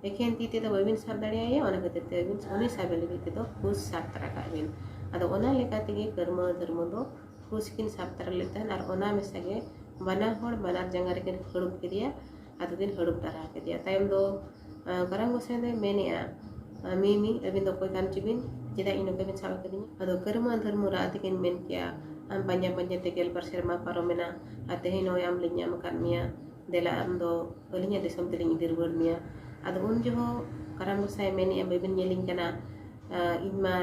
ᱮᱠᱷᱮᱱ ᱛᱤ ᱛᱮᱫᱚ ᱵᱟᱹᱵᱤᱱ ᱥᱟᱵ ᱫᱟᱲᱮᱭᱟᱭᱟ, ᱚᱱᱟ ᱠᱷᱟᱹᱛᱤᱨ ᱛᱮ ᱟᱹᱵᱤᱱ ᱩᱱᱤ ᱥᱟᱵ ᱞᱟᱹᱜᱤᱫ ᱛᱮᱫᱚ ᱠᱩᱥ ᱥᱟᱵ ᱛᱟᱨᱟ ᱠᱟᱜ ᱵᱤᱱ᱾ ᱟᱫᱚ ᱚᱱᱟ ᱞᱮᱠᱟ ᱛᱮᱜᱮ ᱠᱟᱹᱨᱢᱩ ᱫᱷᱟᱹᱨᱢᱩ ᱫᱚ ᱠᱩᱥ ᱠᱤᱱ ᱥᱟᱵ ᱛᱟᱨᱟ ᱞᱮᱫ ᱛᱟᱦᱮᱱ ᱟᱨ ᱚᱱᱟ ᱢᱮᱥᱟ ᱜᱮ ᱵᱟᱱᱟ ᱦᱚᱲ ᱵᱟᱱᱟᱨ ᱡᱟᱸᱜᱟ ᱨᱮᱠᱤᱱ ᱦᱟᱹᱲᱩᱵ ᱠᱮᱫᱮᱭᱟ, ᱟᱫᱚ ᱠᱤᱱ ᱦᱟᱹᱲᱩᱵ ᱛᱟᱨᱟ ᱠᱮᱫᱮᱭᱟ᱾ ᱛᱟᱭᱚᱢ ᱫᱚ, ᱟᱸ, ᱠᱟᱨᱟᱢ ᱜᱚᱸᱥᱟᱭ ᱫᱚᱭ ᱢᱮᱱᱮᱜᱼᱟ, ᱟᱸ, "ᱢᱤᱢᱤ, ᱟᱹᱵᱤᱱ ᱫᱚ ᱚᱠᱚᱭ ᱠᱟᱱ ᱪᱚᱵᱤᱱ? ᱪᱮᱫᱟᱜ ᱤᱧ ᱱᱚᱝᱠᱟ ᱵᱤᱱ ᱥᱟᱵ ᱟᱠᱟᱫᱤᱧᱟ?" ᱟᱫᱚ ᱠᱟᱹᱨᱢᱩ ᱟᱨ ᱫᱷᱟᱹᱨᱢᱩ ᱨᱟᱜ ᱛᱮᱠᱤᱱ ᱢᱮᱱ ᱠᱮᱜᱼᱟ, "ᱟᱢ ᱯᱟᱸᱡᱟ ᱯᱟᱸᱡᱟ ᱛᱮ ᱜᱮᱞᱵᱟᱨ ᱥᱮᱨᱢᱟ ᱯᱟᱨᱚᱢᱮᱱᱟ, ᱟᱨ ᱛᱮᱦᱮᱧ ᱱᱚᱜᱼᱚᱭ ᱟᱢ ᱞᱤᱧ ᱧᱟᱢ ᱟᱠᱟᱫ ᱢᱮᱭᱟ, ᱫᱮᱞᱟ ᱟᱢ ᱫᱚ ᱟᱹᱞᱤᱧᱟᱜ ᱫᱤᱥᱚᱢ ᱛᱮᱞᱤᱧ ᱤᱫᱤ ᱨᱩᱣᱟᱹᱲ ᱢᱮᱭᱟ᱾" ᱟᱫᱚ ᱩᱱ ᱡᱚᱦᱚᱜ ᱠᱟᱨᱟᱢ ᱜᱚᱸᱥᱟᱭ ᱢᱮᱱᱮᱜᱼᱟ, "ᱵᱟᱹᱵᱤᱱ ᱧᱮᱞᱤᱧ ᱠᱟᱱᱟ, ᱟᱸ, ᱤᱧ ᱢᱟ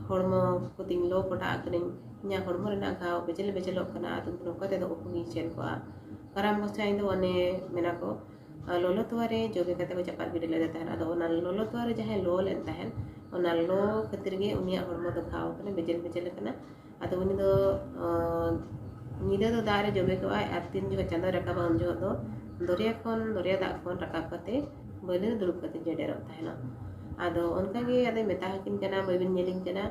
ᱦᱚᱲᱢᱚ ᱠᱚᱛᱤᱧ ᱞᱚ ᱯᱚᱴᱟ ᱟᱠᱟᱱᱟᱹᱧ, ᱤᱧᱟᱹᱜ ᱦᱚᱲᱢᱚ ᱨᱮᱱᱟᱜ ᱜᱷᱟᱣ ᱵᱮᱡᱮᱞ ᱵᱮᱡᱮᱞᱚᱜ ᱠᱟᱱᱟ, ᱟᱫᱚ ᱱᱚᱝᱠᱟ ᱛᱮᱫᱚ ᱚᱦᱚᱜᱤᱧ ᱥᱮᱱ ᱠᱚᱜᱼᱟ᱾" ᱠᱟᱨᱟᱢ ᱜᱚᱸᱥᱟᱭ ᱫᱚ ᱚᱱᱮ ᱢᱮᱱᱟ ᱠᱚ, ᱟᱸ, ᱞᱚᱞᱚ ᱛᱚᱣᱟ ᱨᱮ ᱡᱚᱵᱮ ᱠᱟᱛᱮ ᱠᱚ ᱪᱟᱯᱟᱫ ᱜᱤᱰᱤ ᱞᱮᱫᱮ ᱛᱟᱦᱮᱸᱫ᱾ ᱟᱫᱚ ᱚᱱᱟ ᱞᱚᱞᱚ ᱛᱚᱣᱟ ᱨᱮ ᱡᱟᱦᱟᱸᱭ ᱞᱚ ᱞᱮᱱ ᱛᱟᱦᱮᱸᱫ, ᱚᱱᱟ ᱞᱚ ᱠᱷᱟᱹᱛᱤᱨ ᱜᱮ ᱩᱱᱤᱭᱟᱜ ᱦᱚᱲᱢᱚ ᱫᱚ ᱜᱷᱟᱣ ᱟᱠᱟᱱᱟ, ᱵᱮᱡᱮᱞ ᱵᱮᱡᱮᱞ ᱟᱠᱟᱱᱟ᱾ ᱟᱫᱚ ᱩᱱᱤ ᱫᱚ, ᱟᱸ, ᱧᱤᱫᱟᱹ ᱫᱚ ᱫᱟᱜ ᱨᱮ ᱡᱚᱵᱮ ᱠᱚᱜᱼᱟᱭ ᱟᱨ ᱛᱤᱱ ᱡᱚᱦᱚᱜ ᱪᱟᱸᱫᱚᱭ ᱨᱟᱠᱟᱵᱟ ᱩᱱ ᱡᱚᱦᱚᱜ ᱫᱚ ᱫᱚᱨᱭᱟ ᱠᱷᱚᱱ, ᱫᱚᱨᱭᱟ ᱫᱟᱜ ᱠᱷᱚᱱ ᱨᱟᱠᱟᱵ ᱠᱟᱛᱮ ᱵᱟᱹᱞᱤ ᱨᱮ ᱫᱩᱲᱩᱵ ᱠᱟᱛᱮ ᱡᱮᱰᱮᱨᱚᱜ ᱛᱟᱦᱮᱱᱟ᱾ ᱟᱫᱚ ᱚᱱᱠᱟ ᱜᱮ ᱟᱫᱚᱭ ᱢᱮᱛᱟ ᱟᱹᱠᱤᱱ ᱠᱟᱱᱟ, "ᱵᱟᱹᱵᱤᱱ ᱧᱮᱞᱤᱧ ᱠᱟᱱᱟ,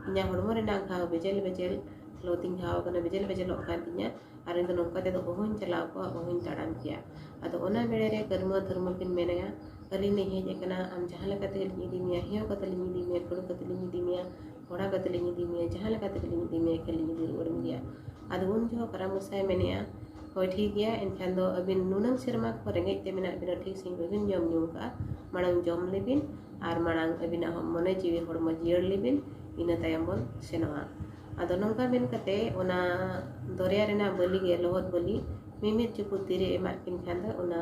ᱤᱧᱟᱹᱜ ᱦᱚᱲᱢᱚ ᱨᱮᱱᱟᱜ ᱜᱷᱟᱣ ᱵᱮᱡᱮᱞ ᱵᱮᱡᱮᱞ ᱞᱚ ᱛᱤᱧ ᱜᱷᱟᱣ ᱟᱠᱟᱱᱟ, ᱵᱮᱡᱮᱞ ᱵᱮᱡᱮᱞᱚᱜ ᱠᱟᱱ ᱛᱤᱧᱟ, ᱟᱨ ᱤᱧ ᱫᱚ ᱱᱚᱝᱠᱟ ᱛᱮᱫᱚ ᱚᱦᱚᱧ ᱪᱟᱞᱟᱣ ᱠᱚᱜᱼᱟ, ᱚᱦᱚᱧ ᱛᱟᱲᱟᱢ ᱠᱮᱭᱟ᱾" ᱟᱫᱚ ᱚᱱᱟ ᱵᱮᱲᱟ ᱨᱮ ᱠᱟᱹᱨᱢᱩ ᱫᱷᱟᱹᱨᱢᱩ ᱠᱤᱱ ᱢᱮᱱᱟᱭᱟ, "ᱟᱹᱞᱤᱧ ᱞᱤᱧ ᱦᱮᱡ ᱟᱠᱟᱱᱟ, ᱟᱢ ᱡᱟᱦᱟᱸ ᱞᱮᱠᱟ ᱛᱮᱜᱮ ᱞᱤᱧ ᱤᱫᱤ ᱢᱮᱭᱟ, ᱦᱮᱭᱚ ᱠᱟᱛᱮ ᱞᱤᱧ ᱤᱫᱤ ᱢᱮᱭᱟ, ᱠᱷᱟᱹᱲᱩ ᱠᱟᱛᱮ ᱞᱤᱧ ᱤᱫᱤ ᱢᱮᱭᱟ, ᱠᱚᱲᱟ ᱠᱟᱛᱮ ᱞᱤᱧ ᱤᱫᱤ ᱢᱮᱭᱟ, ᱡᱟᱦᱟᱸ ᱞᱮᱠᱟ ᱛᱮᱜᱮ ᱞᱤᱧ ᱤᱫᱤ ᱢᱮᱭᱟ, ᱮᱠᱷᱟᱱ ᱞᱤᱧ ᱤᱫᱤ ᱨᱩᱣᱟᱹᱲ ᱢᱮᱭᱟ᱾" ᱟᱫᱚ ᱩᱱ ᱡᱚᱦᱚᱜ ᱠᱟᱨᱟᱢ ᱜᱚᱸᱥᱟᱭ ᱢᱮᱱᱮᱜᱼᱟ, "ᱦᱳᱭ, ᱴᱷᱤᱠ ᱜᱮᱭᱟ, ᱮᱱᱠᱷᱟᱱ ᱫᱚ ᱟᱹᱵᱤᱱ ᱱᱩᱱᱟᱹᱝ ᱥᱮᱨᱢᱟ ᱠᱷᱚᱱ ᱨᱮᱸᱜᱮᱡ ᱛᱮ ᱢᱮᱱᱟᱜ ᱵᱤᱱᱟ, ᱴᱷᱤᱠ ᱥᱟᱺᱦᱤᱡ ᱵᱟᱹᱵᱤᱱ ᱡᱚᱢ ᱧᱩ ᱟᱠᱟᱫᱼᱟ, ᱢᱟᱲᱟᱝ ᱡᱚᱢ ᱞᱮᱵᱤᱱ ᱟᱨ ᱢᱟᱲᱟᱝ ᱟᱹᱵᱤᱱᱟᱜ ᱦᱚᱸ ᱢᱚᱱᱮ ᱡᱤᱣᱤ ᱦᱚᱲᱢᱚ ᱡᱤᱭᱟᱹᱲ ᱞᱮᱵᱤᱱ, ᱤᱱᱟᱹ ᱛᱟᱭᱚᱢ ᱵᱚᱱ ᱥᱮᱱᱚᱜᱼᱟ᱾" ᱟᱫᱚ ᱱᱚᱝᱠᱟ ᱢᱮᱱ ᱠᱟᱛᱮ ᱚᱱᱟ ᱫᱚᱨᱭᱟ ᱨᱮᱱᱟᱜ ᱵᱟᱹᱞᱤ ᱜᱮ, ᱞᱚᱦᱚᱫ ᱵᱟᱹᱞᱤ, ᱢᱤᱢᱤᱫ ᱪᱩᱯᱩᱫ ᱛᱤᱨᱮ ᱮᱢᱟᱫ ᱠᱤᱱ ᱠᱷᱟᱱ ᱫᱚ ᱚᱱᱟ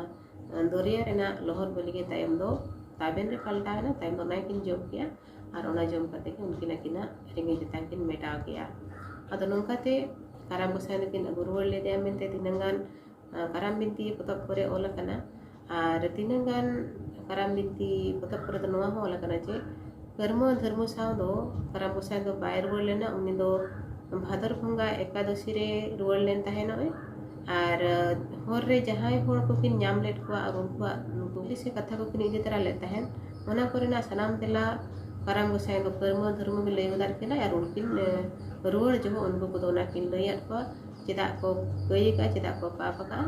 ᱫᱚᱨᱭᱟ ᱨᱮᱱᱟᱜ ᱞᱚᱦᱚᱫ ᱵᱟᱹᱞᱤ ᱜᱮ ᱛᱟᱭᱚᱢ ᱫᱚ ᱛᱟᱵᱮᱱ ᱨᱮ ᱯᱟᱞᱴᱟᱣ ᱮᱱᱟ᱾ ᱛᱟᱭᱚᱢ ᱫᱚ ᱚᱱᱟ ᱠᱤᱱ ᱡᱚᱢ ᱠᱮᱜᱼᱟ ᱟᱨ ᱚᱱᱟ ᱡᱚᱢ ᱠᱟᱛᱮ ᱜᱮ ᱩᱱᱠᱤᱱ ᱟᱹᱠᱤᱱᱟᱜ ᱨᱮᱸᱜᱮᱡ ᱛᱮᱛᱟᱝ ᱠᱤᱱ ᱢᱮᱴᱟᱣ ᱠᱮᱜᱼᱟ᱾ ᱟᱫᱚ ᱱᱚᱝᱠᱟᱛᱮ ᱠᱟᱨᱟᱢ ᱜᱚᱸᱥᱟᱭ ᱫᱚᱠᱤᱱ ᱟᱹᱜᱩ ᱨᱩᱣᱟᱹᱲ ᱞᱮᱫᱮᱭᱟ ᱢᱮᱱᱛᱮ ᱛᱤᱱᱟᱹᱝ ᱜᱟᱱ, ᱟᱸ, ᱠᱟᱨᱟᱢ ᱵᱤᱱᱛᱤ ᱯᱚᱛᱚᱵ ᱠᱚᱨᱮ ᱚᱞ ᱟᱠᱟᱱᱟ᱾ ᱟᱨ ᱛᱤᱱᱟᱹᱝ ᱜᱟᱱ ᱠᱟᱨᱟᱢ ᱵᱤᱱᱛᱤ ᱯᱚᱛᱚᱵ ᱠᱚᱨᱮ ᱫᱚ ᱱᱚᱣᱟ ᱦᱚᱸ ᱚᱞ ᱟᱠᱟᱱᱟ ᱡᱮ ᱠᱟᱹᱨᱢᱩ ᱫᱷᱟᱹᱨᱢᱩ ᱥᱟᱶ ᱫᱚ ᱠᱟᱨᱟᱢ ᱜᱚᱸᱥᱟᱭ ᱫᱚ ᱵᱟᱭ ᱨᱩᱣᱟᱹᱲ ᱞᱮᱱᱟ, ᱩᱱᱤ ᱫᱚ ᱵᱷᱟᱫᱚᱨ ᱵᱚᱸᱜᱟ ᱮᱠᱟᱫᱚᱥᱤ ᱨᱮ ᱨᱩᱣᱟᱹᱲ ᱞᱮᱱ ᱛᱟᱦᱮᱱᱚᱜᱼᱮ᱾ ᱟᱨ ᱦᱚᱨ ᱨᱮ ᱡᱟᱦᱟᱸᱭ ᱦᱚᱲ ᱠᱚᱠᱤᱱ ᱧᱟᱢ ᱞᱮᱫ ᱠᱚᱣᱟ ᱟᱨ ᱩᱱᱠᱩᱣᱟᱜ ᱠᱩᱠᱞᱤ ᱥᱮ ᱠᱟᱛᱷᱟ ᱠᱚᱠᱤᱱ ᱤᱫᱤ ᱛᱚᱨᱟ ᱞᱮᱫ ᱛᱟᱦᱮᱸᱫ, ᱚᱱᱟ ᱠᱚᱨᱮᱱᱟᱜ ᱥᱟᱱᱟᱢ ᱛᱮᱞᱟ ᱠᱟᱨᱟᱢ ᱜᱚᱸᱥᱟᱭ ᱫᱚ ᱠᱟᱹᱨᱢᱟᱹ ᱫᱷᱚᱨᱢᱚ ᱜᱮ ᱞᱟᱹᱭ ᱜᱚᱫᱟᱜ ᱠᱤᱱᱟᱭ ᱟᱨ ᱩᱱᱠᱤᱱ ᱨᱩᱣᱟᱹᱲ ᱡᱚᱦᱚᱜ ᱩᱱᱠᱩ ᱠᱚᱫᱚ ᱚᱱᱟ ᱠᱤᱱ ᱞᱟᱹᱭᱟᱫ ᱠᱚᱣᱟ, ᱪᱮᱫᱟᱜ ᱠᱚ ᱠᱟᱹᱭ ᱟᱠᱟᱫᱼᱟ, ᱪᱮᱫᱟᱜ ᱠᱚ ᱯᱟᱯ ᱟᱠᱟᱫᱼᱟ,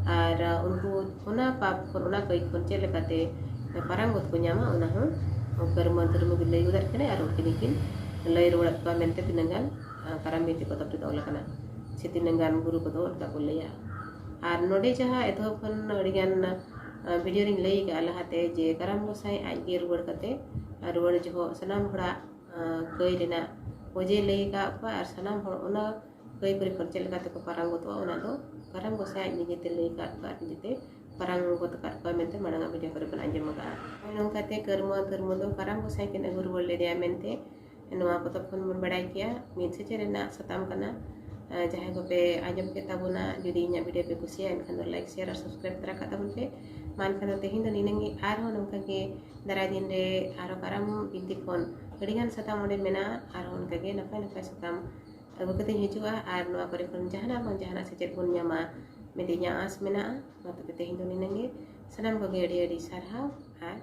ᱟᱨ ᱩᱱᱠᱩ ᱚᱱᱟ ᱯᱟᱯ ᱠᱷᱚᱱ, ᱚᱱᱟ ᱠᱟᱹᱭ ᱠᱷᱚᱱ ᱪᱮᱫ ᱞᱮᱠᱟᱛᱮ ᱯᱟᱨᱟᱝᱜᱚᱛ ᱠᱚ ᱧᱟᱢᱟ, ᱚᱱᱟ ᱦᱚᱸ ᱠᱟᱹᱨᱢᱟᱹ ᱫᱷᱚᱨᱢᱚ ᱜᱮ ᱞᱟᱹᱭ ᱜᱚᱫᱟᱜ ᱠᱤᱱᱟᱭ ᱟᱨ ᱩᱱᱠᱤᱱ ᱜᱮᱠᱤᱱ ᱞᱟᱹᱭ ᱨᱩᱣᱟᱹᱲᱟᱫ ᱠᱚᱣᱟ ᱢᱮᱱᱛᱮ ᱛᱤᱱᱟᱹᱜ ᱜᱟᱱ ᱠᱟᱨᱟᱢ ᱵᱤᱱᱛᱤ ᱯᱚᱛᱚᱵ ᱨᱮᱫᱚ ᱚᱞ ᱟᱠᱟᱱᱟ, ᱥᱮ ᱛᱤᱱᱟᱹᱜ ᱜᱟᱱ ᱜᱩᱨᱩ ᱠᱚᱫᱚ ᱚᱱᱠᱟ ᱠᱚ ᱞᱟᱹᱭᱟ᱾ ᱟᱨ ᱱᱚᱰᱮ ᱡᱟᱦᱟᱸ ᱮᱛᱚᱦᱚᱵ ᱠᱷᱚᱱ ᱟᱹᱰᱤᱜᱟᱱ ᱵᱷᱤᱰᱤᱭᱳ ᱨᱤᱧ ᱞᱟᱹᱭ ᱟᱠᱟᱫᱼᱟ ᱞᱟᱦᱟᱛᱮ, ᱡᱮ ᱠᱟᱨᱟᱢ ᱜᱚᱸᱥᱟᱭ ᱟᱡᱜᱮ ᱨᱩᱣᱟᱹᱲ ᱠᱟᱛᱮ ᱨᱩᱣᱟᱹᱲ ᱡᱚᱦᱚᱜ ᱥᱟᱱᱟᱢ ᱦᱚᱲᱟᱜ ᱠᱟᱹᱭ ᱨᱮᱱᱟᱜ ᱚᱡᱮ ᱞᱟᱹᱭ ᱟᱠᱟᱫ ᱠᱚᱣᱟ ᱟᱨ ᱥᱟᱱᱟᱢ ᱦᱚᱲ ᱚᱱᱟ ᱠᱟᱹᱭ ᱠᱚᱨᱮ ᱠᱷᱚᱱ ᱪᱮᱫ ᱞᱮᱠᱟ ᱛᱮᱠᱚ ᱯᱟᱨᱟᱝ ᱜᱚᱫᱚᱜᱼᱟ, ᱚᱱᱟ ᱫᱚ ᱠᱟᱨᱟᱢ ᱜᱚᱸᱥᱟᱭ ᱟᱡ ᱱᱤᱡᱮᱛᱮ ᱞᱟᱹᱭ ᱟᱠᱟᱫ ᱠᱚᱣᱟ ᱟᱨ ᱱᱤᱡᱮᱛᱮ ᱯᱟᱨᱟᱝ ᱜᱚᱫ ᱟᱠᱟᱫ ᱠᱚᱣᱟ ᱢᱮᱱᱛᱮ ᱢᱟᱲᱟᱝ ᱟᱜ ᱵᱷᱤᱰᱤᱭᱳ ᱠᱚᱨᱮ ᱵᱚᱱ ᱟᱸᱡᱚᱢ ᱟᱠᱟᱫᱼᱟ᱾ ᱱᱚᱝᱠᱟᱛᱮ ᱠᱟᱹᱨᱢᱟᱹ ᱫᱷᱚᱨᱢᱚ ᱫᱚ ᱠᱟᱨᱟᱢ ᱜᱚᱸᱥᱟᱭ ᱠᱤᱱ ᱟᱹᱜᱩ ᱨᱩᱣᱟᱹᱲ ᱞᱮᱫᱮᱭᱟ ᱢᱮᱱᱛᱮ ᱱᱚᱣᱟ ᱯᱚᱛᱚᱵ ᱠᱷᱚᱱ ᱵᱚᱱ ᱵᱟᱲᱟᱭ ᱠᱮᱭᱟ᱾ ᱢᱤᱫ ᱥᱮᱪᱮᱫ ᱨᱮᱱᱟᱜ ᱥᱟᱛᱟᱢ ᱠᱟᱱᱟ᱾ ᱡᱟᱦᱟᱸᱭ ᱠᱚᱯᱮ ᱟᱸᱡᱚᱢ ᱠᱮᱫ ᱛᱟᱵᱚᱱᱟ, ᱡᱩᱫᱤ ᱤᱧᱟᱹᱜ ᱵᱷᱤᱰᱤᱭᱳ ᱯᱮ ᱠᱩᱥᱤᱭᱟᱜᱼᱟ, ᱮᱱᱠᱷᱟᱱ ᱫᱚ ᱞᱟᱭᱤᱠ, ᱥᱮᱭᱟᱨ ᱟᱨ ᱥᱟᱵᱥᱠᱨᱟᱭᱤᱵ ᱛᱚᱨᱟ ᱠᱟᱜ ᱛᱟᱵᱚᱱ ᱯᱮ᱾ ᱢᱟ ᱮᱱᱠᱷᱟᱱ ᱫᱚ ᱛᱮᱦᱮᱧ ᱫᱚ ᱱᱤᱱᱟᱹᱝ ᱜᱮ᱾ ᱟᱨᱦᱚᱸ ᱱᱚᱝᱠᱟ ᱜᱮ ᱫᱟᱨᱟᱭ ᱫᱤᱱ ᱨᱮ ᱟᱨᱦᱚᱸ ᱠᱟᱨᱟᱢ ᱵᱤᱱᱛᱤ ᱠᱷᱚᱱ ᱟᱹᱰᱤᱜᱟᱱ ᱥᱟᱛᱟᱢ ᱚᱸᱰᱮ ᱢᱮᱱᱟᱜᱼᱟ, ᱟᱨᱦᱚᱸ ᱚᱱᱠᱟ ᱜᱮ ᱱᱟᱯᱟᱭ ᱱᱟᱯᱟᱭ ᱥᱟᱛᱟᱢ ᱟᱹᱜᱩ ᱠᱟᱛᱮᱧ ᱦᱤᱡᱩᱜᱼᱟ ᱟᱨ ᱱᱚᱣᱟ ᱠᱚᱨᱮ ᱠᱷᱚᱱ ᱡᱟᱦᱟᱱᱟᱜ ᱵᱟᱝ ᱡᱟᱦᱟᱱᱟᱜ ᱥᱮᱪᱮᱫ ᱵᱚᱱ ᱧᱟᱢᱟ ᱢᱮᱱᱛᱮ ᱤᱧᱟᱹᱜ ᱟᱸᱥ ᱢᱮᱱᱟᱜᱼᱟ᱾ ᱢᱟ ᱛᱚᱵᱮ ᱛᱮᱦᱮᱧ ᱫᱚ ᱱᱤᱱᱟᱹᱝ ᱜᱮ᱾ ᱥᱟᱱᱟᱢ ᱠᱚᱜᱮ ᱟᱹᱰᱤ ᱟᱹᱰᱤ ᱥᱟᱨᱦᱟᱣ ᱟᱨ